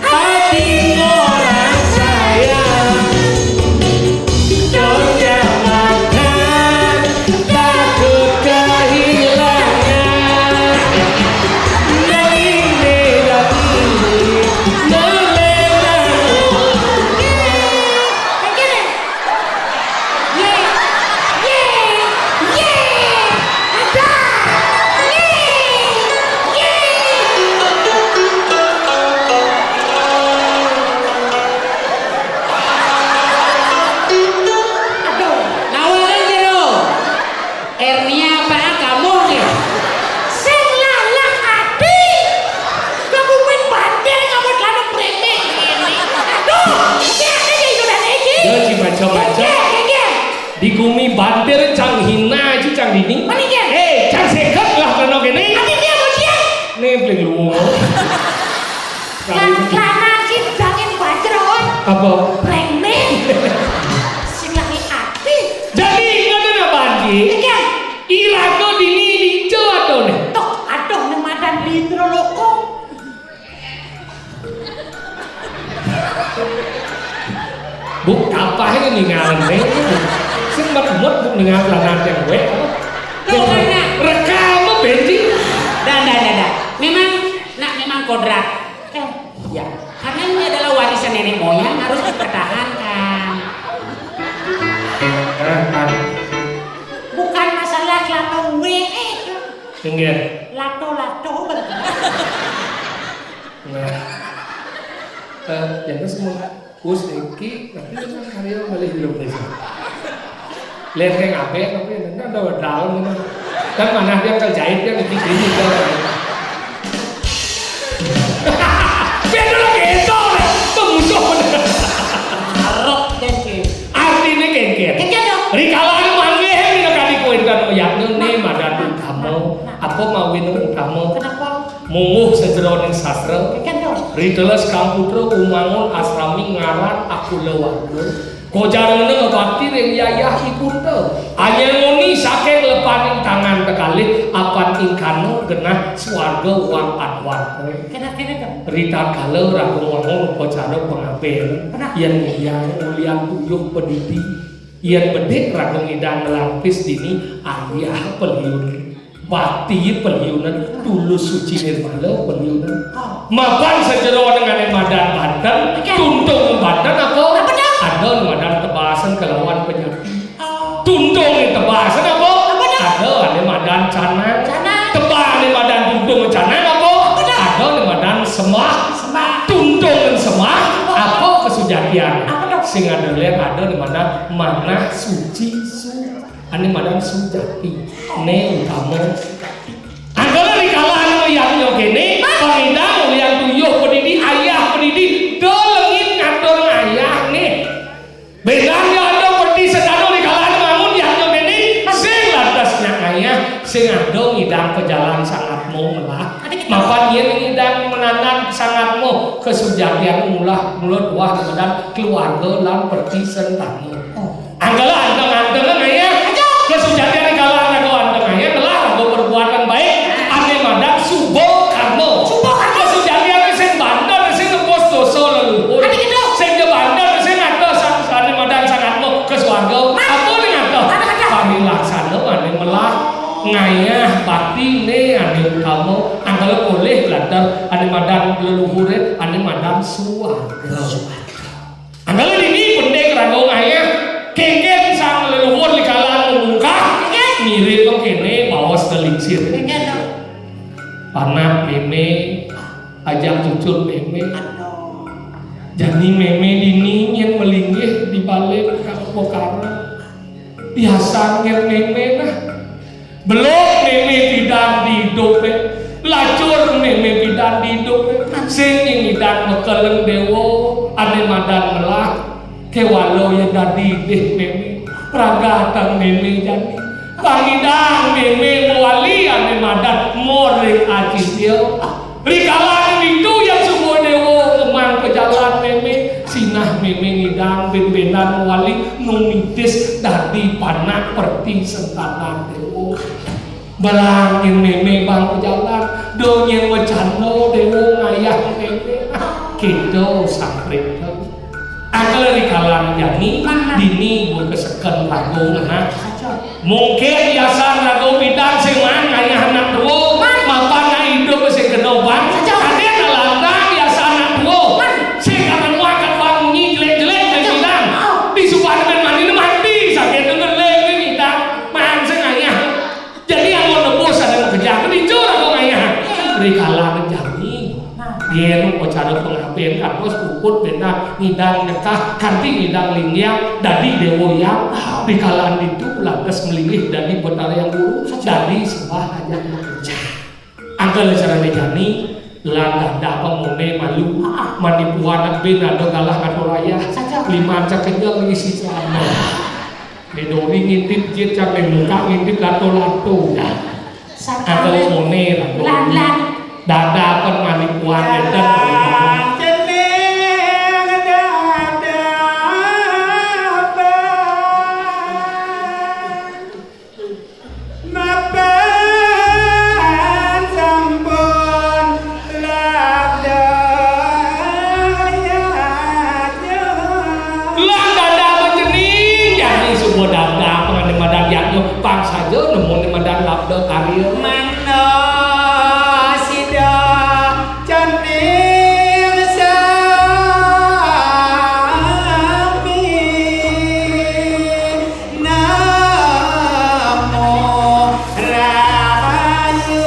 Hati orang sayang, contohnya makan, takut kehilangan. Nang ini dan ini, nang ini. Ye, ye, ye, ada, ye, ye. Aduh, nawaran jero. Ernia apa kamu nih? Sing lalah ati. Kamu main bandel, kamu celana premen ini. Aduh, ini ada di Indonesia ini. Ya, si macam-macam. Oke, oke. Di gumi bantir cang hina aja cang dini. Mendingan. Eh, cang seket lah kena gini. Ati dia mau dia. Nih, beli lu. Lan lanang ki dangin bajro. Apa? Premen. Silangi ati. Jadi, ngoten apa, Anji? Iya. Iraga dini dijo atone? Tok, aduh, nemadan Indra Loko. Bu, kapah ini ningalne. Sing mut-mut bu ningal lanang yang wek. Tuh, Rena. Rekam benci. Dah, dah, dah, dah. Memang, nak memang kodrat. Eh, ya. Karena ini adalah warisan nenek moyang, harus dipertahankan. Eh, eh. Bukan masalah kelapa gue, eh. Inggih. Lato-lato. Nah. Eh, ya terus semua. Us iki, tapi ini kan karya malih Indonesia. Lenteng ape, tapi ini ada dalam ini. Kan mana dia kerjain dia ngerti gini kan. Beda lagi itu, pemusuh bener. Arep kengke. Artine kengke. Kengke dong. Rikala anu manggih ini kali kowe kan yakne madan utama. Apa mawin utama? Kenapa? Mungguh sajeroning sastra. Kengke dong. Riteles Kang Putra umangun asrami ngaran Akula Warga. Kojar meneng bakti ring yayah ikunta. Anyang muni saking lepaning tangan kekalih apan ingkana genah swarga wang adwat. Kenapa, kenapa? Ritatkala raga wangun upacara pangabel, yen ngidang ulian tuyuh padidi, yen bedik raga ngidang nglampis dini ayah peliun. Bakti peliunan, tulus suci nirmala peliunan. Mapan sajeroning madan banten, tuntung lawan penyakit. Tuntung yang tebal, sana apa? Apa dah? Ada, ada madan canang. Canang. Tebal ada madan tuntung canang apa? Apa dah? Ada, ada madan semah. Semah. Tuntung dan semah, apa kesujatian? Apa dah? Sing ada lihat ada, ada madan manah suci su. Ada madan sujati. Ne utama. Angkala di kala anu yang nyo kene, pangidang ulian tuyuh pedidi, ayah pedidi, do lengit ngatur ayah ne. Bedang yo ado peti sedano di kala anu mangun yang nyo kene, sing lantas nyak ayah, sing ado ngidang pejalan sangat mo melah. Mapan yen ngidang menanan sangat mo kesujatian mulah mulut wah medan keluarga lan peti sentani. Anggala anteng-antengan ayah. Kesujatian di kala rago anteng ayah, telah rago perbuatan baik, ane madan suba karma. Suba karma. Kesujatian sing banten, sing nebus dosa leluhur. Ade gitu. Sing je banten, sing ngato sang, ane madan sangat mo ke swarga. Apa ning ngato? Ade kata. Parilaksana ane melah ngayah bakti ne ane utama, anggala boleh lantar ane madan leluhure, ane madan swarga. Angkala dini penting rago ngayah, kengken sang leluhur di kala mungkah, mirip kene baos telingsir. Panak meme, ajak cucur meme. Jani meme dini nyen melinggih di bale pekara. Biasa ngen meme nah. Belum meme pidan di idup, eh. Lacur meme pidan di idup, eh. Sing ngidan mekeleng dewa, ane madan melah. Kewalo ya dadi deh meme. Pragatan meme jani. Pangidang meme mewali ane madan moring aji dia. Rikala nitu yang subuh dewa ngemang pejalan meme, sinah meme ngidang ben-benan wali numitis dadi panak perti sentanan dewa. Belangin meme bang pejalan, donyen wacana dewa ngayah meme. Kita samprita. Akal rikala jani, dini buat keseken rago ngena. Mungkin biasa rago bidang sing man ngayah anak duo, mapan nak idup sing kena bang. Ade nak lantang biasa anak duo. Sing karena muakan bang munyi jelek-jelek dari bidang. Di subahan mani mati sakit tu geleng ni bidang. Man sing ngayah. Jadi yang mau nebus ada kerja. Kelincu rago ngayah. Rikala jani. Yen upacara pengabdian kados puput benah ngidang nyekah kanti ngidang linggiang dadi dewa yang di kalaan ditu lantas melingih dadi Betara Yang Guru dadi sembah hajat makecah. Angkal carane jani lan dadah pemune malu manipuan nak ben ada kalah ngatur ayah. Liman cak kenyal ngisi ceramah. Dedori ngintip jit cak muka ngintip lato-lato. Atau mone lah. Lan, lan. Dada pen manipuan enten. Mapan sampun lada. Lah dada panjening, jani subuh dada pengane madan yaknya pang saja nemu ne madan labda karya. Mano sida cening sami. Namo Rahayu.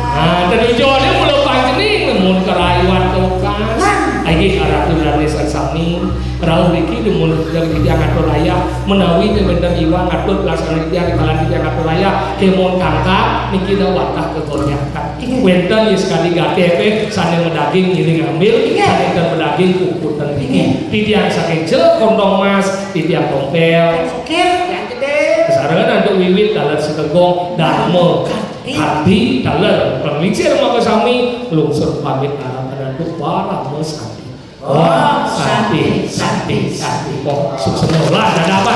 Nah, tenujone mula panjening nemun kerayuan tokas. Ayo, arah tulane sami. Rauh niki nemun dari titiang atur ayah, menawi wenten iwang atur pelaksanaan titiang di kalangan titiang atur ayah, kemon kangkang niki dah watah kegonjakan. Wenten ya sekali gatih, eh, sane medaging ngiring ambil, sane ten medaging kukutan. Titiang sakeja kontong mas, titiang tompel. Sarangan antuk wiwit dalan sekegong dharma. Hati dalan penglingsir maka sami lungsur pamit arah antuk parama santi. Oh, santi, santi, santi. Oh, suksema lah, dada apa?